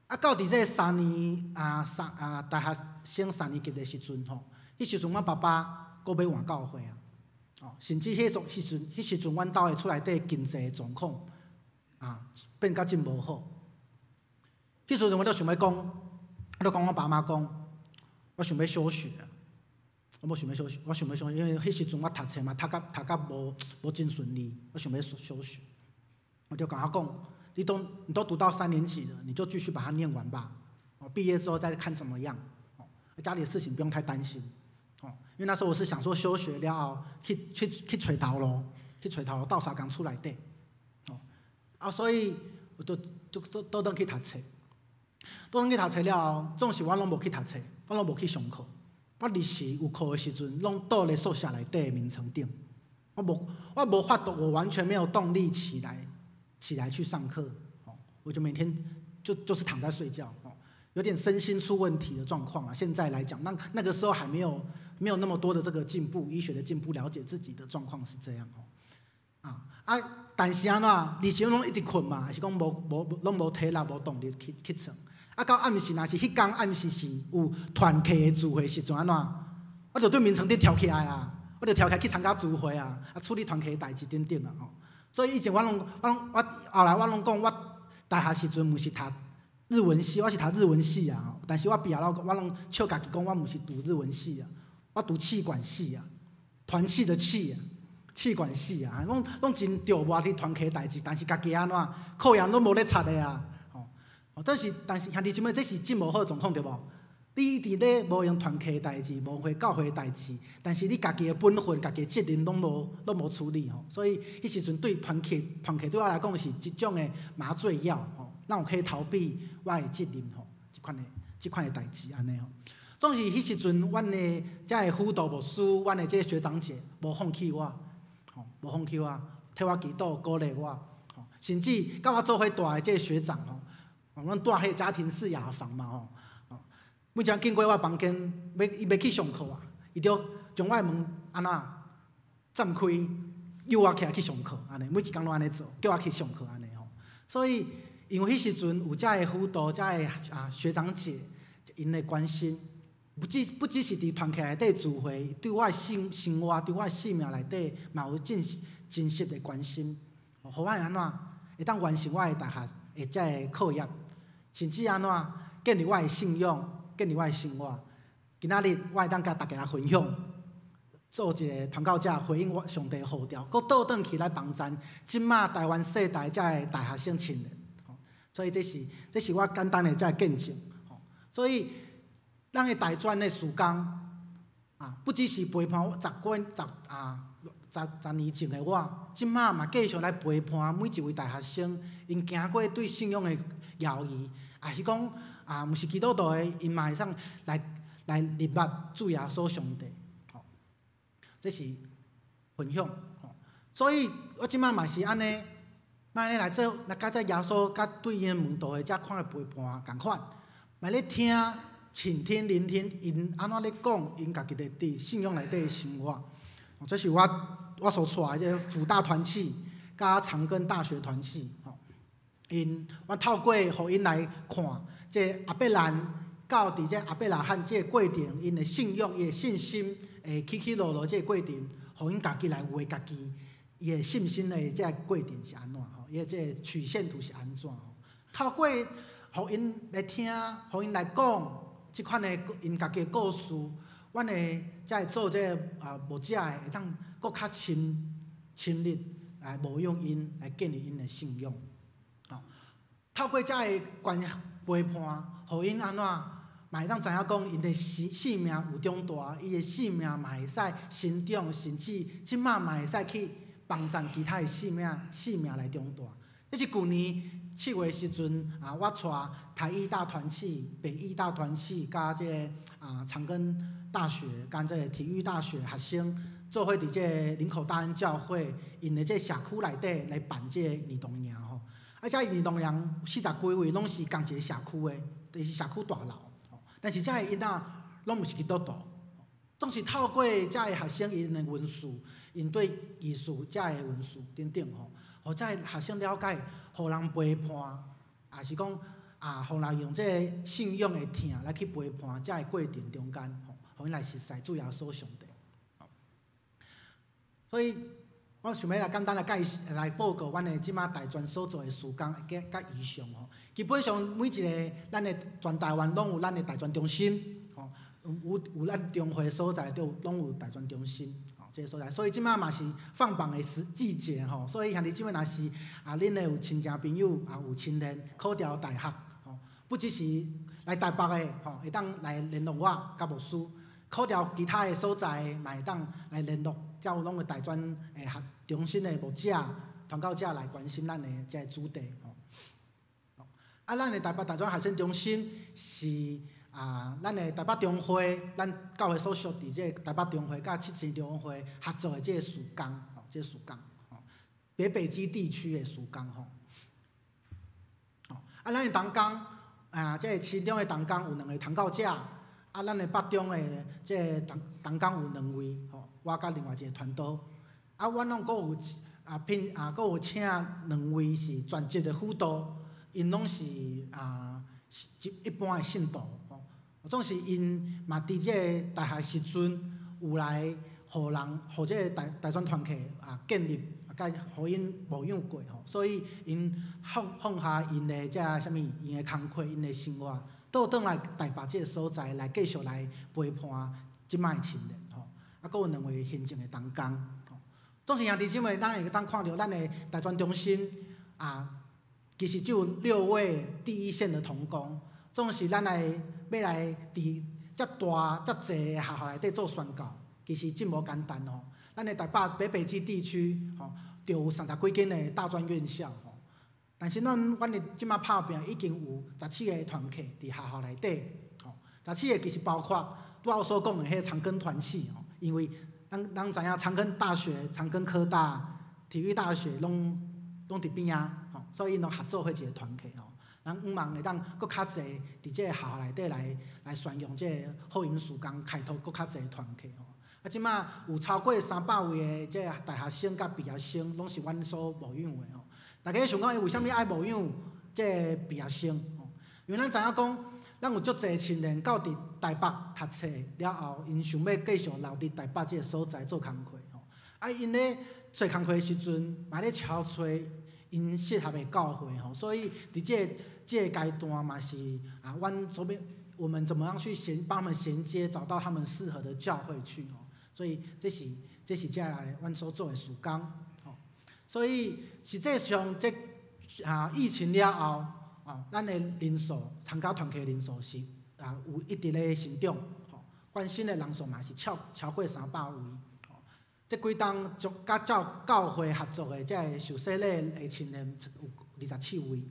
啊，到佇這三年啊三啊大學生三年級的時陣吼，彼時陣阮爸爸閣欲換教會啊，哦，甚至彼種彼時彼時陣阮兜的厝內底經濟狀況啊變甲真無好。彼時陣我就想欲講，我就講阮爸媽講，我想欲休學。我無想欲休學，我想欲休學，因為彼時陣我讀冊嘛，讀甲無真順利，我想欲休學。我就共我講，你都讀到三年級了，你就繼續把它念完吧。哦，畢業之後再看怎麼樣。哦，家裡的事情不用太擔心。哦，因為那時候我是想說休學了後去揣頭路，去揣頭路鬥相共厝內底。哦，啊，所以我就倒轉去讀冊，倒轉去讀冊了後，總是我攏無去讀冊，我攏無去上課。我日時有課的時陣，攏倒咧宿舍內底眠床頂。我無法度，我完全沒有動力起來去上課。哦，我就每天就是躺在睡覺。哦，有點身心出問題的狀況啊。現在來講，那個時候還沒有那麼多的這個進步，醫學的進步，了解自己的狀況是這樣。哦，啊，但是按怎，日時攏一直睏嘛，還是講無攏無體力、無動力去起床。啊，到暗時，若是彼工暗時是有團契的聚會時陣，按怎？我就對眠床頂跳起來啊！我就跳起來去參加聚會啊！啊，處理團契的代誌等等啊！吼。所以以前我攏我後來我攏講，我大學時陣毋是讀日文系，我是讀日文系啊！但是我畢業了，我攏笑家己講，我毋是讀日文系啊，我讀企管系啊，團契的契啊，企管系啊，攏真著魔佇團契代誌，但是家己按怎課業攏無咧插的啊！但是兄弟姊妹，這是真無好狀況對無？你一直咧無閒團契代誌，無閒教會代誌，但是你家己的本分、家己的責任攏無處理吼。所以彼時陣對團契，團契對我來講是一種的麻醉藥吼，讓我可以逃避我的責任吼，這款的代誌按呢吼。總是彼時陣，阮的遮个輔導牧師，阮的這個學長姐無放棄我，吼，無放棄我，替我祈禱鼓勵我，吼，甚至佮我做伙蹛的這個學長吼。阮蹛彼個家庭式雅房嘛吼，每次經過我房間，欲伊欲去上課啊，伊就將我的門按怎暫開，誘我起來去上課，按呢，每一工攏按呢做，叫我去上課按呢吼。所以因為彼時陣有遮个輔導，遮个啊學長姐𪜶的關心，不只是佇團契內底聚會，對我的生活，對我的生命內底嘛有真真實的關心，予我會按怎會當完成我的大學的遮个課業。甚至按怎建立我的信仰，建立我的生活。今仔日我會當佮大家來分享，做一個傳教者，回應我上帝呼召，閣倒轉去來幫贊這馬台灣世代遮个大學生青年。所以這是我簡單的遮個見證。所以咱的大專的時間啊，不只是陪伴十幾十啊十十年前的我，這馬嘛繼續來陪伴每一位大學生，𪜶行過對信仰的猶豫。也是講啊，毋是基督徒的，𪜶嘛會使來認捌主耶穌上帝，吼，這是分享，吼。所以我這馬嘛是按呢，嘛按呢來做，來佮這耶穌佮對𪜶門徒的這款的陪伴仝款，嘛咧聽、傾聽、聆聽𪜶按怎咧講，𪜶家己的佇信仰內底的生活。這是我所帶的這個輔大團契，佮長庚大學團契，吼。𪜶我透過予𪜶來看，這亞伯蘭到佇這亞伯拉罕這個過程，𪜶的信仰、伊的信心會起起落落這個過程，予𪜶家己來畫家己伊的信心的這個過程是按怎吼？伊的這個曲線圖是按怎吼？透過予𪜶來聽，予𪜶來講這款的𪜶家己的故事，阮會才會做這個啊牧者的，會當閣較深入來牧養𪜶，來建立𪜶的信仰。透過遮个關陪伴，予𪜶按怎嘛會當知影講，𪜶的生命有長大，伊的生命嘛會使成長，甚至這馬嘛會使去幫贊其他的生命來長大。這是舊年7月時陣啊，我帶台藝大團契、北藝大團契，佮這个啊長庚大學、佮這個體育大學學生，做伙佇這個林口大恩教會，𪜶的這個社區內底來辦這個兒童營吼。啊，這兒童營四十幾位攏是仝一個社區的，就是社區大樓。但是遮个囡仔攏毋是基督徒，總是透過遮个學生𪜶的文書， 𪜶對藝術遮个文書等等吼，予遮个學生了解，予人陪伴，也是講啊，予人用這个信仰的疼來去陪伴遮个過程中間，吼，予𪜶來熟似主耶穌上帝。所以我想欲來簡單來介紹、來報告阮的這馬大專所做的事工佮異象吼。基本上每一个咱的全台灣攏有咱的大專中心，吼，有咱中會所在，就攏有大專中心，吼，這个所在。所以這馬嘛是放榜的時季節吼，所以兄弟姊妹若是啊，恁的有親戚朋友啊，有親人考著大學，吼，不只是來台北的吼，會當來聯絡我佮牧師；考著其他的所在，嘛會當來聯絡，才有攏有大專的學中心的牧者、傳教者來關心咱的這個主題吼。啊，咱的台北大專學生中心是啊，咱的台北中會，咱教會所屬佇這個台北中會佮七星中會合作的這個事工，吼，這個事工，吼，北北基地區的事工吼。啊，咱的同工啊，這個市中的同工有兩个傳教者，啊，咱的北中的這个同工有兩位，吼，我佮另外一个傳道。啊，阮攏閣有啊聘啊，閣有請兩位是全職的輔導，𪜶攏是啊一般的信徒吼。總是𪜶嘛佇這个大學時陣有來予人，予這个大專團契啊建立，啊，佮予𪜶牧養過吼，所以𪜶放下𪜶的這啥物，𪜶的工課，𪜶的生活，倒轉來台北這个所在來繼續來陪伴這擺的青年吼。啊，閣有兩位行政的同工吼。總是兄弟姊妹，咱會當看著咱的大專中心啊，其實只有六位第一線的同工，總是咱來欲來佇遮大遮濟的學校內底做宣教，其實真無簡單吼。咱的台北北北基地區吼，就有三十幾間的大專院校吼。但是咱的這馬拍拚已經有十七个團契佇學校內底吼，十七个其實包括拄仔我所講的彼个長庚團契吼，因為咱知影長庚大學、長庚科大、體育大學攏佇邊仔吼，所以𪜶攏合作伙一个團契吼。咱向望會當閣較濟佇這个學校內底來宣揚這个福音事工，開拓閣較濟團契吼。啊，這馬有超過300位的這个大學生佮畢業生，攏是阮所牧養的吼。大家想講，欸，為啥物愛牧養這个畢業生？吼，因為咱知影講，咱有足濟青年到佇台北讀冊了後，𪜶想欲繼續留佇台北這个所在做工課吼。啊，𪜶咧揣工課的時陣，嘛咧敲揣𪜶適合的教會吼。所以佇這个這个階段嘛是啊，阮這邊我們怎麼樣去銜幫他們銜接，找到他們適合的教會去吼。所以這是這个阮所做的事工吼。所以實際上這啊疫情了後，哦，咱的人數參加團契的人數是啊有一直咧成長，吼，關心的人數嘛是超過300位。吼，這幾冬就佮教會合作的這个受洗禮的青年有27位。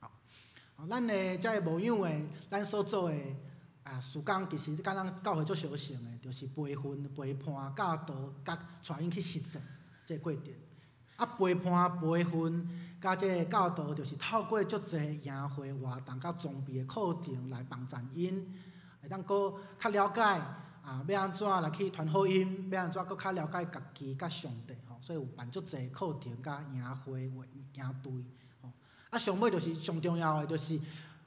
吼，咱的這个牧養的，咱所做的啊事工，其實佮咱教會足相像的，就是培訓、陪伴、教導、佮帶𪜶去實踐這个過程。啊，陪伴、培訓，佮這个教導，就是透過足濟營會活動佮裝備的課程來幫助𪜶，會當閣較了解啊，欲按怎來去傳福音，欲按怎閣較了解家己佮上帝吼，所以有辦足濟課程佮營會、營隊吼。啊，上尾就是上重要的，就是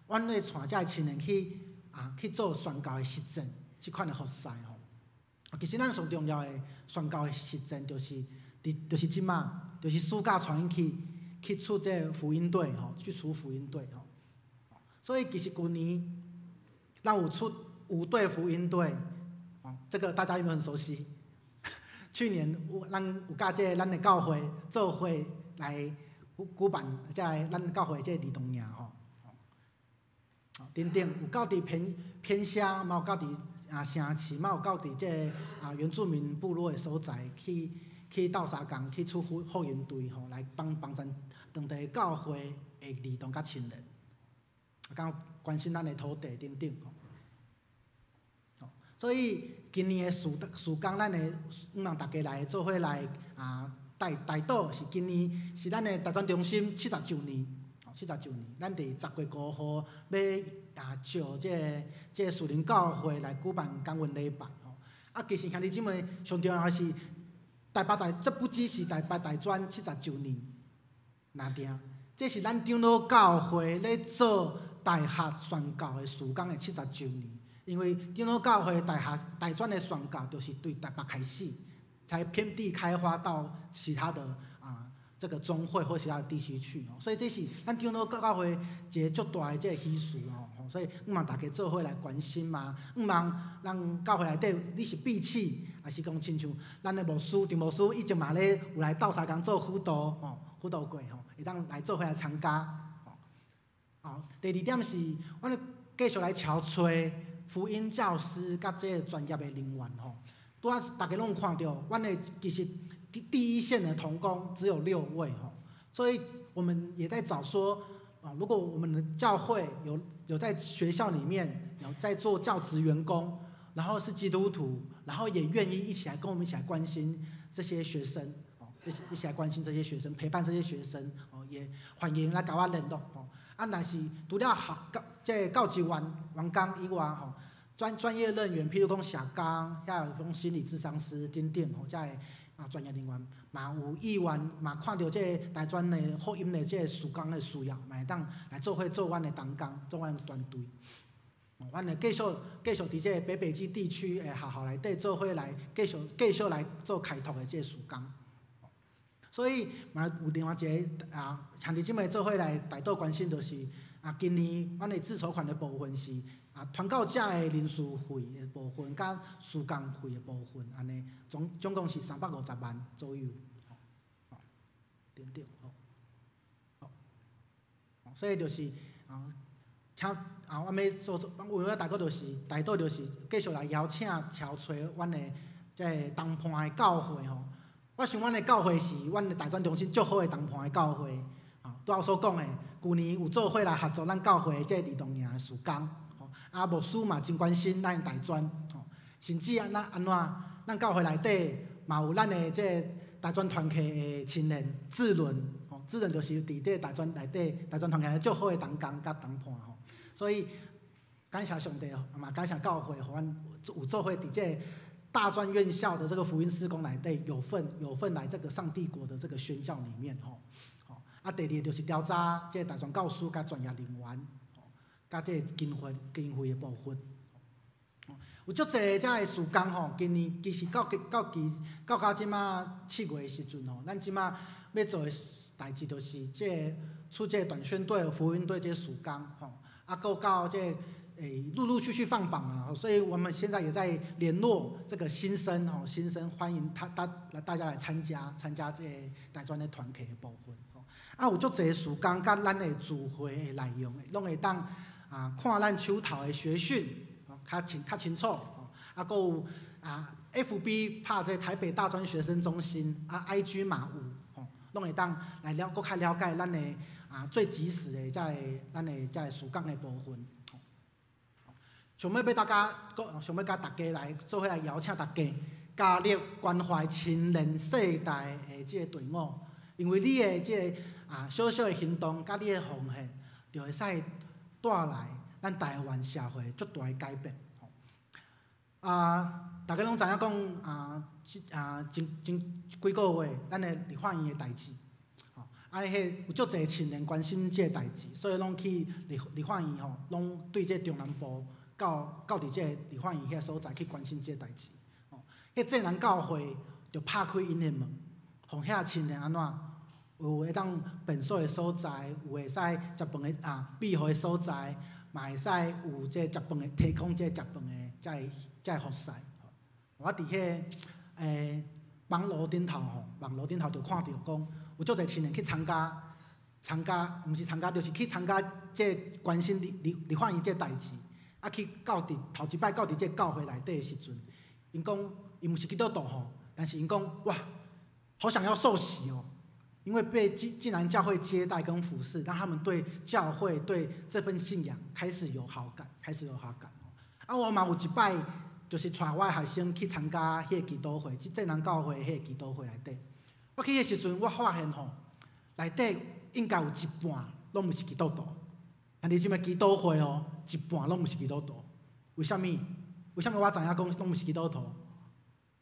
阮會帶這个青年去啊去做宣教的實踐，這款的服事吼。其實咱上重要的宣教的實踐，就是佇就是這馬，就是暑假帶𪜶去出這个福音隊吼，去出福音隊吼。所以其實舊年咱有出五隊福音隊，哦，這個大家有沒有很熟悉？去年有咱有佮這个咱的教會做伙來舉辦這个咱教會這個兒童營吼，等等，有到佇偏鄉，嘛有到佇啊城市，嘛有到佇這个啊原住民部落的所在去鬥相共，去出福音隊吼，來幫助當地教會的兒童佮青年，啊，佮關心咱的土地等等吼。所以今年的事工，咱會向望大家來做伙來啊代禱，是今年是咱的大專中心七十週年，七十週年，咱佇10月5號欲啊召這个樹林教會來舉辦感恩禮拜吼。啊，其實兄弟姊妹上重要的是，台北大，這不只是台北大專70週年，爾定，這是咱長老教會咧做大學宣教的事工的七十週年。因為長老教會大學大專的宣教，就是對台北開始，才遍地開花到其他的這個總會或其他的地區去哦。所以這是咱長老教會一個足大的這個喜事哦。所以向望大家做伙來關心嘛，向望咱教會內底你是閉氣，抑是講親像咱的牧師張牧師以前嘛咧有來鬥相共做輔導吼，輔導過吼，會當來做伙來參加。哦，第二點是，阮繼續來籌揣福音教師佮這個專業的人員吼。拄仔大家攏有看著，阮的其實第一線的同工只有六位吼，所以我們也在找說，啊，如果我們的教會有在學校裡面有在做教職員工，然後是基督徒，然後也願意一起來跟我們一起來關心這些學生，哦，一起來關心這些學生，陪伴這些學生，哦，也歡迎來佮我聯絡，吼。啊，若是除了學教這個教職員員工以外，吼，專業人員，譬如講社工，遐有講心理諮商師等等，吼，這個專業人員嘛有意願，嘛看著這個大專的福音的這個事工的需要，嘛會當來做伙做阮的同工，做阮的團隊。阮會繼續佇這個北北基地區的學校內底做伙來繼續來做開拓的這個事工。所以嘛有另外一個兄弟姊妹做伙來代禱關心，就是今年阮的自籌款的部分是傳教者的人事費的部分，佮事工費的部分，按呢總共是350萬左右，吼，等等吼，好，所以就是請我欲做做，為了大家就是代禱就是繼續來邀請籌揣阮的這個同伴的教會吼。我想阮的教會是阮的大專中心足好的同伴的教會，拄仔我所講的，舊年有做伙來合作咱教會的這個兒童營的事工，牧師嘛真關心咱大專，甚至按怎按怎，咱教會內底嘛有咱的這個大專團契的青年智倫，智倫就是佇這個大專內底大專團契足好的同工佮同伴吼，所以感謝上帝，嘛感謝教會，予阮有做伙佇這個大專院校的這個福音事工內底有份來這個上帝國的這個宣教裡面吼，第二個就是調查這個大專教師佮專業人員，佮這個經費的部分。有足濟這個事工吼，今年其實到這馬7月的時陣吼，咱這馬欲做的代誌就是這個出這個短宣隊、福音隊這個事工吼，閣到這個陸陸續續放榜啊，所以我們現在也在聯絡這個新生吼，新生歡迎他大家來參加這個大專的團契的部分吼。有足濟事工佮咱的聚會的內容，攏會當看咱手頭的學訊，較清楚。閣有FB 拍這個台北大專學生中心，IG 嘛有，吼，攏會當來了，閣較了解咱的最及時的這個咱的這個事工的部分。想欲欲大家，想欲佮大家來做伙來邀請大家加入關懷青年世代的這個隊伍，因為你的這個小小的行動，佮你的奉獻，就會使帶來咱台灣社會足大的改變。大家攏知影講前前幾個月咱的立法院的代誌，吼，彼有足濟青年關心這個代誌，所以攏去立法院吼，攏對這中南部到佇這個立法院遐所在去關心這個代誌。吼，彼濟南教會就拍開𪜶的門，予遐青年按怎有會當便所的所在，有會使食飯的庇護的所在，嘛會使有這個食飯的提供這個食飯的這個服侍。我佇彼個網路頂頭吼，網路頂頭就看著講，有足濟青年去參加，毋是參加，就是去參加這個關心立法院這個代誌。去到佇頭一擺到佇這個教會內底的時陣，𪜶講𪜶毋是基督徒吼，但是𪜶講哇，好想要受洗哦，因為被濟南教會接待跟服侍，讓他們對教會對這份信仰開始有好感，開始有好感。我嘛有一擺，就是帶我的學生去參加彼個祈禱會，濟南教會彼個祈禱會內底。我去的時陣，我發現吼，內底應該有一半攏毋是基督徒。你這擺祈禱會哦，一半攏毋是基督徒。為啥物？為啥物我知影講攏毋是基督徒？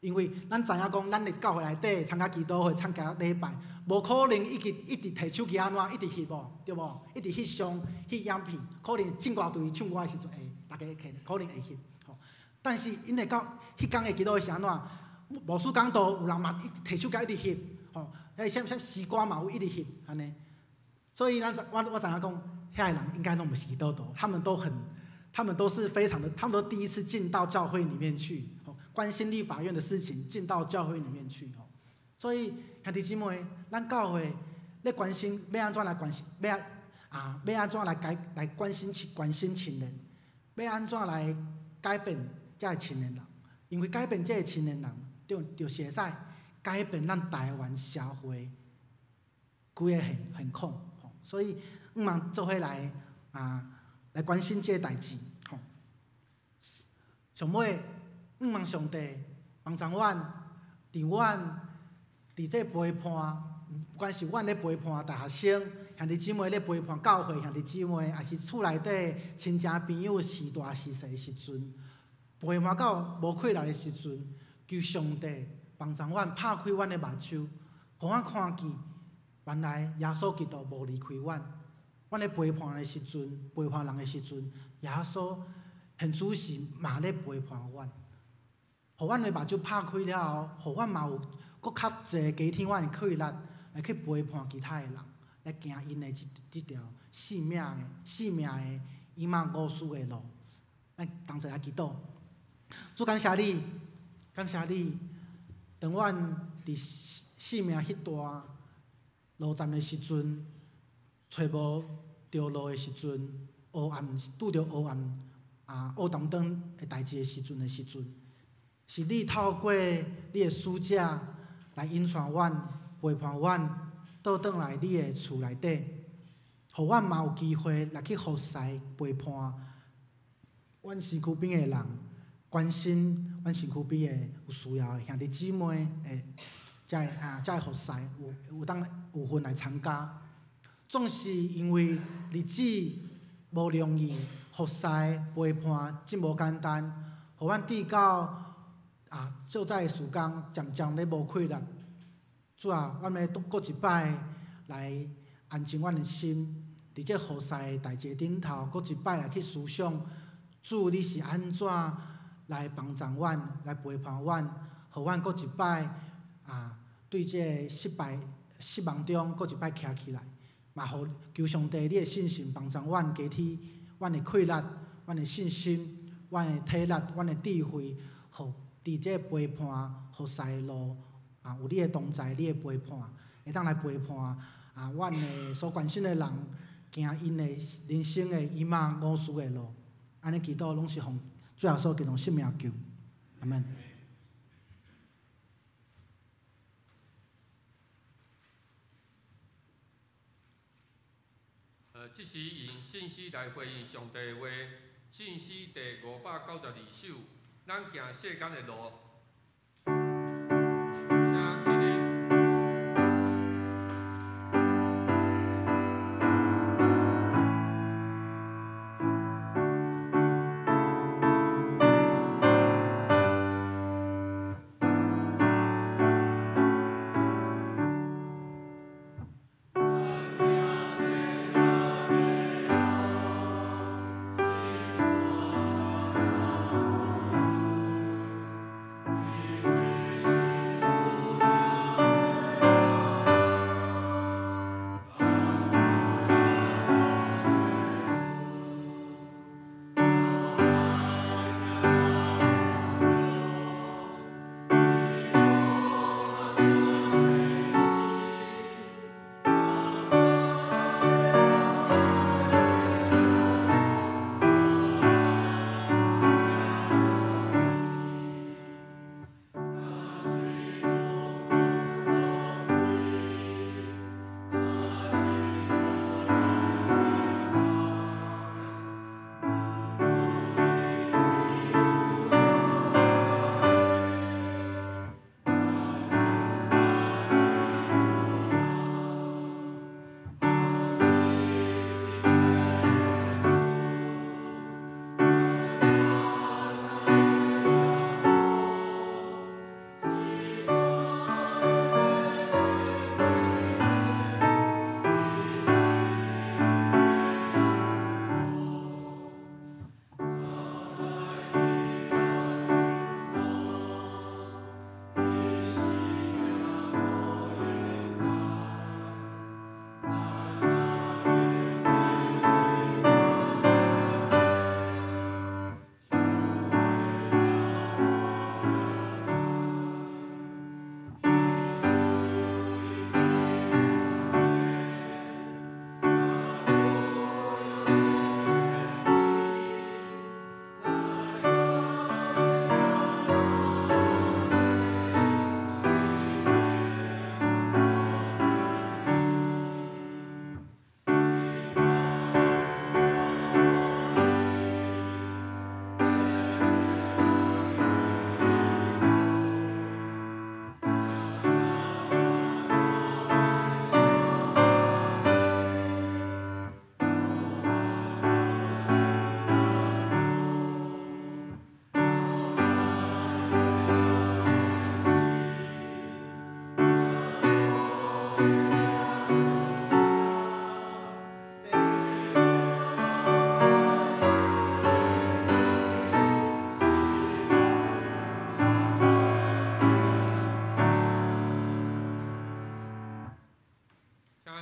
因為咱知影講，咱佇教會內底參加祈禱會、參加禮拜，無可能一直一直提手機按怎，一直翕無，對無？一直翕相、翕影片，可能唱歌隊唱歌的時陣會，大家可能會翕。吼，但是𪜶會到彼工的祈禱會是按怎？牧師講道，有人嘛一直提手機一直翕，吼，彼啥啥詩歌嘛有一直翕，按呢。所以咱知我我知影講，遐个人應該攏毋是基督徒，他們都很，他們都是非常的，他們都第一次進到教會裡面去，吼，關心立法院的事情，進到教會裡面去，吼。所以兄弟姊妹，咱教會咧關心欲按怎來關心，欲啊欲按怎來改來關心關心青年，欲按怎來改變這个青年人？因為改變這个青年人，就就是會使改變咱台灣社會規个現現況。所以，毋茫做伙來啊，來關心這个代誌，吼。上尾，毋茫上帝幫助阮，佇阮佇這陪伴，不管是阮咧陪伴大學生、兄弟姊妹咧陪伴教會兄弟姊妹，抑是厝內底親情朋友時大時細的時陣，陪伴到無氣力的時陣，求上帝幫助阮拍開阮的目睭，予阮看見。原來耶穌基督無離開阮，阮咧陪伴的時陣，陪伴人的時陣，耶穌現此時嘛咧陪伴阮。予阮的目睭拍開了後，予阮嘛有閣較濟加添阮的氣力來去陪伴其他的人，來行𪜶的這這條性命的性命的以馬忤斯的路。咱同齊來祈禱，主感謝你，感謝你，當阮佇性命彼段路站的時陣，揣無著路的時陣，黑暗拄著黑暗啊烏當當的代誌的時陣的時陣，是你透過你的使者來引帶阮、陪伴阮，倒轉來你的厝內底，予阮嘛有機會來去服侍陪伴阮身軀邊的人，關心阮身軀邊的有需要的兄弟姊妹的，才會啊，才會服侍有有當有份來參加。總是因為日子無容易，服侍陪伴真無簡單，予阮至到啊，少早的時間漸漸咧無氣力。主啊，阮欲閣一擺來安靜阮的心，佇這服侍的代誌頂頭，閣一擺來去思想，主你是按怎來幫助阮，來陪伴阮，予阮閣一擺啊，對這个失敗、失望中，閣一擺徛起來，嘛予求上帝你的信心幫助阮，加添阮的氣力、阮的信心、阮的體力、阮的智慧，予佇這个陪伴服侍的路啊，有你的同在，你的陪伴，會當來陪伴啊，阮的所關心的人，行𪜶的人生的以馬忤斯的路。按呢祈禱攏是奉主耶穌基督聖名求，阿門。這時用信心來回應上帝的話，信詩第592首，咱行世間的路。請起立。行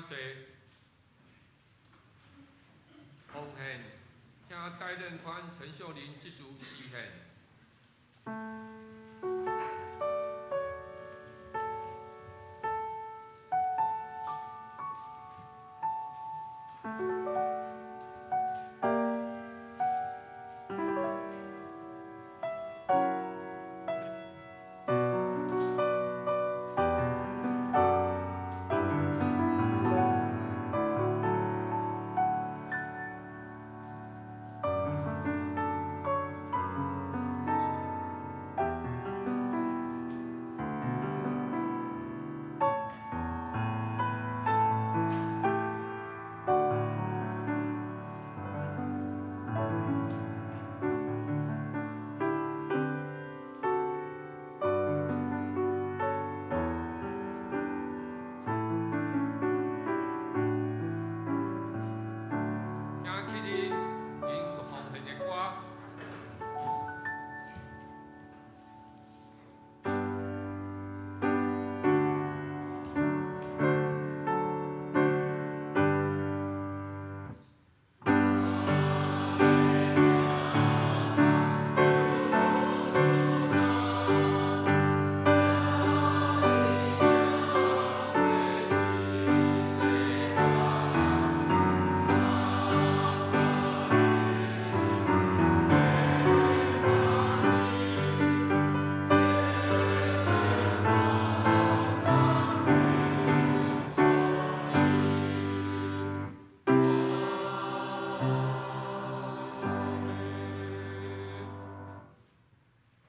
請坐。奉獻，請戴任寬、陳秀玲執事司獻。請起立，吟奉獻的歌。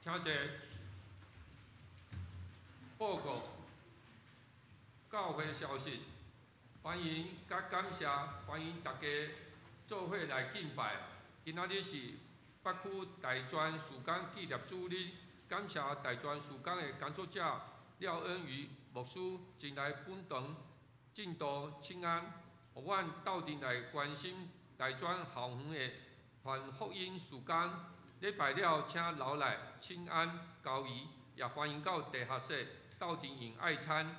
請坐。報告教會消息，歡迎佮感謝，歡迎大家做伙來敬拜。今仔日是北區大專事工紀念主日，感謝大專事工的工作者廖恩瑜牧師前來本堂進度請安，予阮鬥陣來關心大專校園的傳福音事工。禮拜了，請留來請安交誼，也歡迎到地下室鬥陣用愛餐。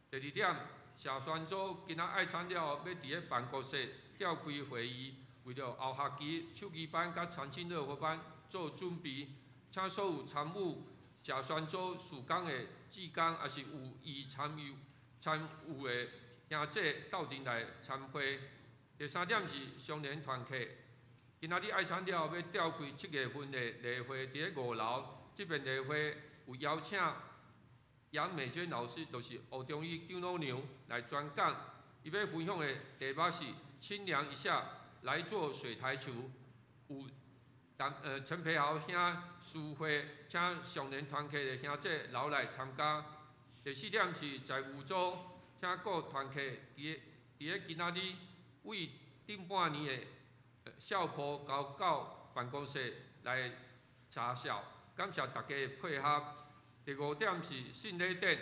第二點，社宣組今仔愛餐了後，欲佇咧辦公室召開會議，為著後學期手機班佮餐親樂活班做準備，請所有參與社宣組事工的志工，抑是有意參與的兄姐鬥陣來參會。第三點是雙年團契。今仔日愛餐了後，欲召開7月份的例會，佇咧5樓。這遍例會有邀請楊美娟老師，就是吳中醫長老娘來專講。伊欲分享的題目是清涼一下來做水台球。有陳培豪兄司會，請上年團契的兄姐留來參加。第四點是財務組，請各團契佇咧今仔日為頂半年的校部交到辦公室來查數，感謝大家的配合。第五點是聖禮典，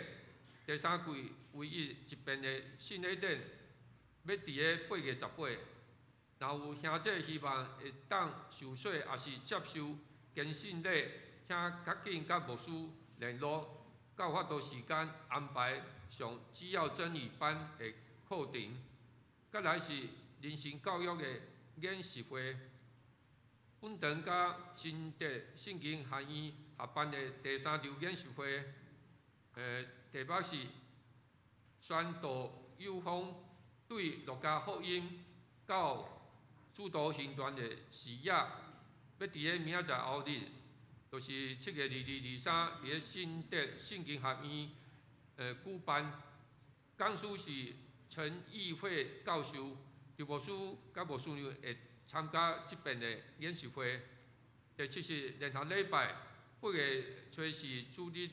第三季唯一一遍的聖禮典，欲佇咧8月18。若有兄姐希望會當受洗，抑是接受堅信禮，請較緊佮牧師聯絡，較有法度時間安排上主要真理班的課程。再來是人生教育的研習會，本堂佮新德聖經學院合辦的第三場研習會，題目是宣道有方對路加福音到使徒行傳的視野，欲佇咧明仔載後日，就是7月22、23，佇咧新德聖經學院舉辦。講師是陳義惠教授。劉牧師佮牧師娘會參加這遍的研習會。第七是聯合禮拜，8月初四主日，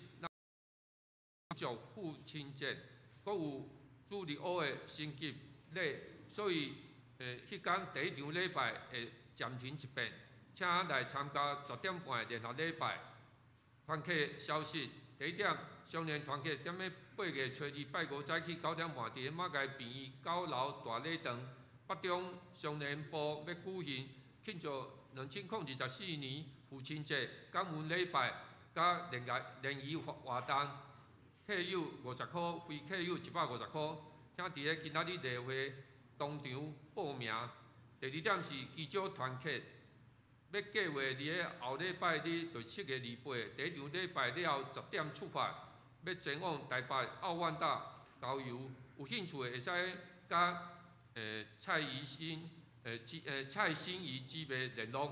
祝父親節，閣有主日學的升級禮，所以，彼工第一場禮拜會暫停一遍，請來參加10點半的聯合禮拜。團契消息，第一點，雙連團契踮咧8月初2拜五早起9點半，佇咧馬偕病院9樓大禮堂。北中雙連部欲舉行慶祝2024年父親節感恩禮拜，佮聯誼活動，客有50箍，非客有150箍。請佇咧今仔日例會當場報名。第二點是基少團契，欲計劃佇咧後禮拜日，就7月28，第一場禮拜了後10點出發，欲前往台北奧萬大郊遊。有興趣的會使佮蔡怡欣、蔡心怡姊妹聯絡。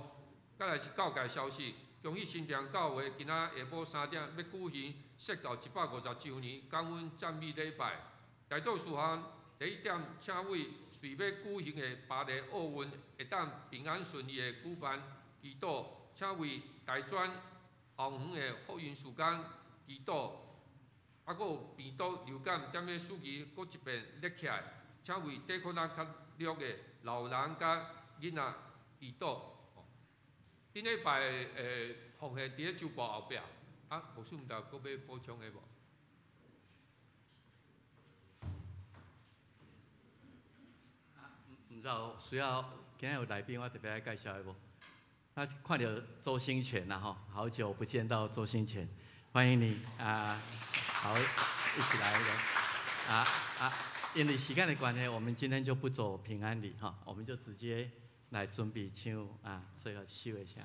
再來是教界消息，恭喜新店教會今仔下晡3點欲舉行設教150週年感恩讚美禮拜。代禱事項，第一點，請為隨欲舉行的巴黎奧運會當平安順利的舉辦祈禱，請為大專後園的福音時間祈禱。啊，閣有病毒流感踮咧暑期閣一遍熱起來，請為抵抗力較弱的老人佮囡仔祈禱。頂禮拜奉獻佇咧周報後壁，啊，牧師毋知閣欲補充的無？毋知有需要今仔有來賓，我特別來介紹的無？啊，看著周興全啦吼，好久不見到周興全，歡迎你啊！好，一起來啊啊！因為時間的關係，我們今天就不走平安禮哈，我們就直接來準備唱啊，最後收一下。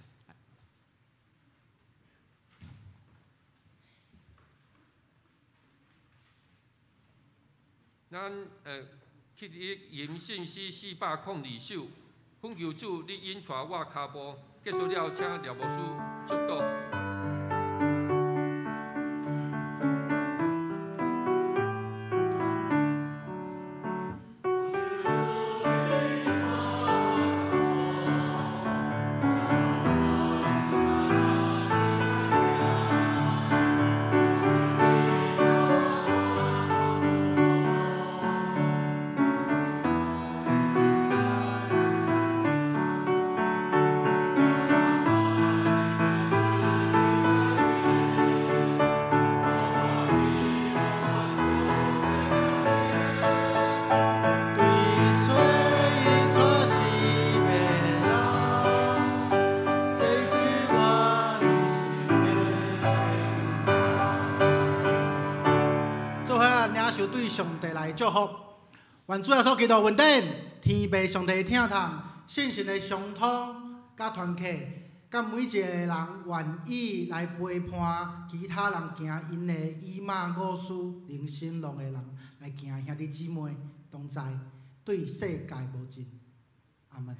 咱去吟信詩402首，懇求主你引帶我跤步。結束了，請廖牧師祝禱。上帝來祝福，願主耶穌基督恩典，天父上帝疼痛，聖神的相通佮團契，佮每一個人願意來陪伴其他人行𪜶的以馬忤斯人生路的人來行，兄弟姊妹同在，對世界無盡。阿門。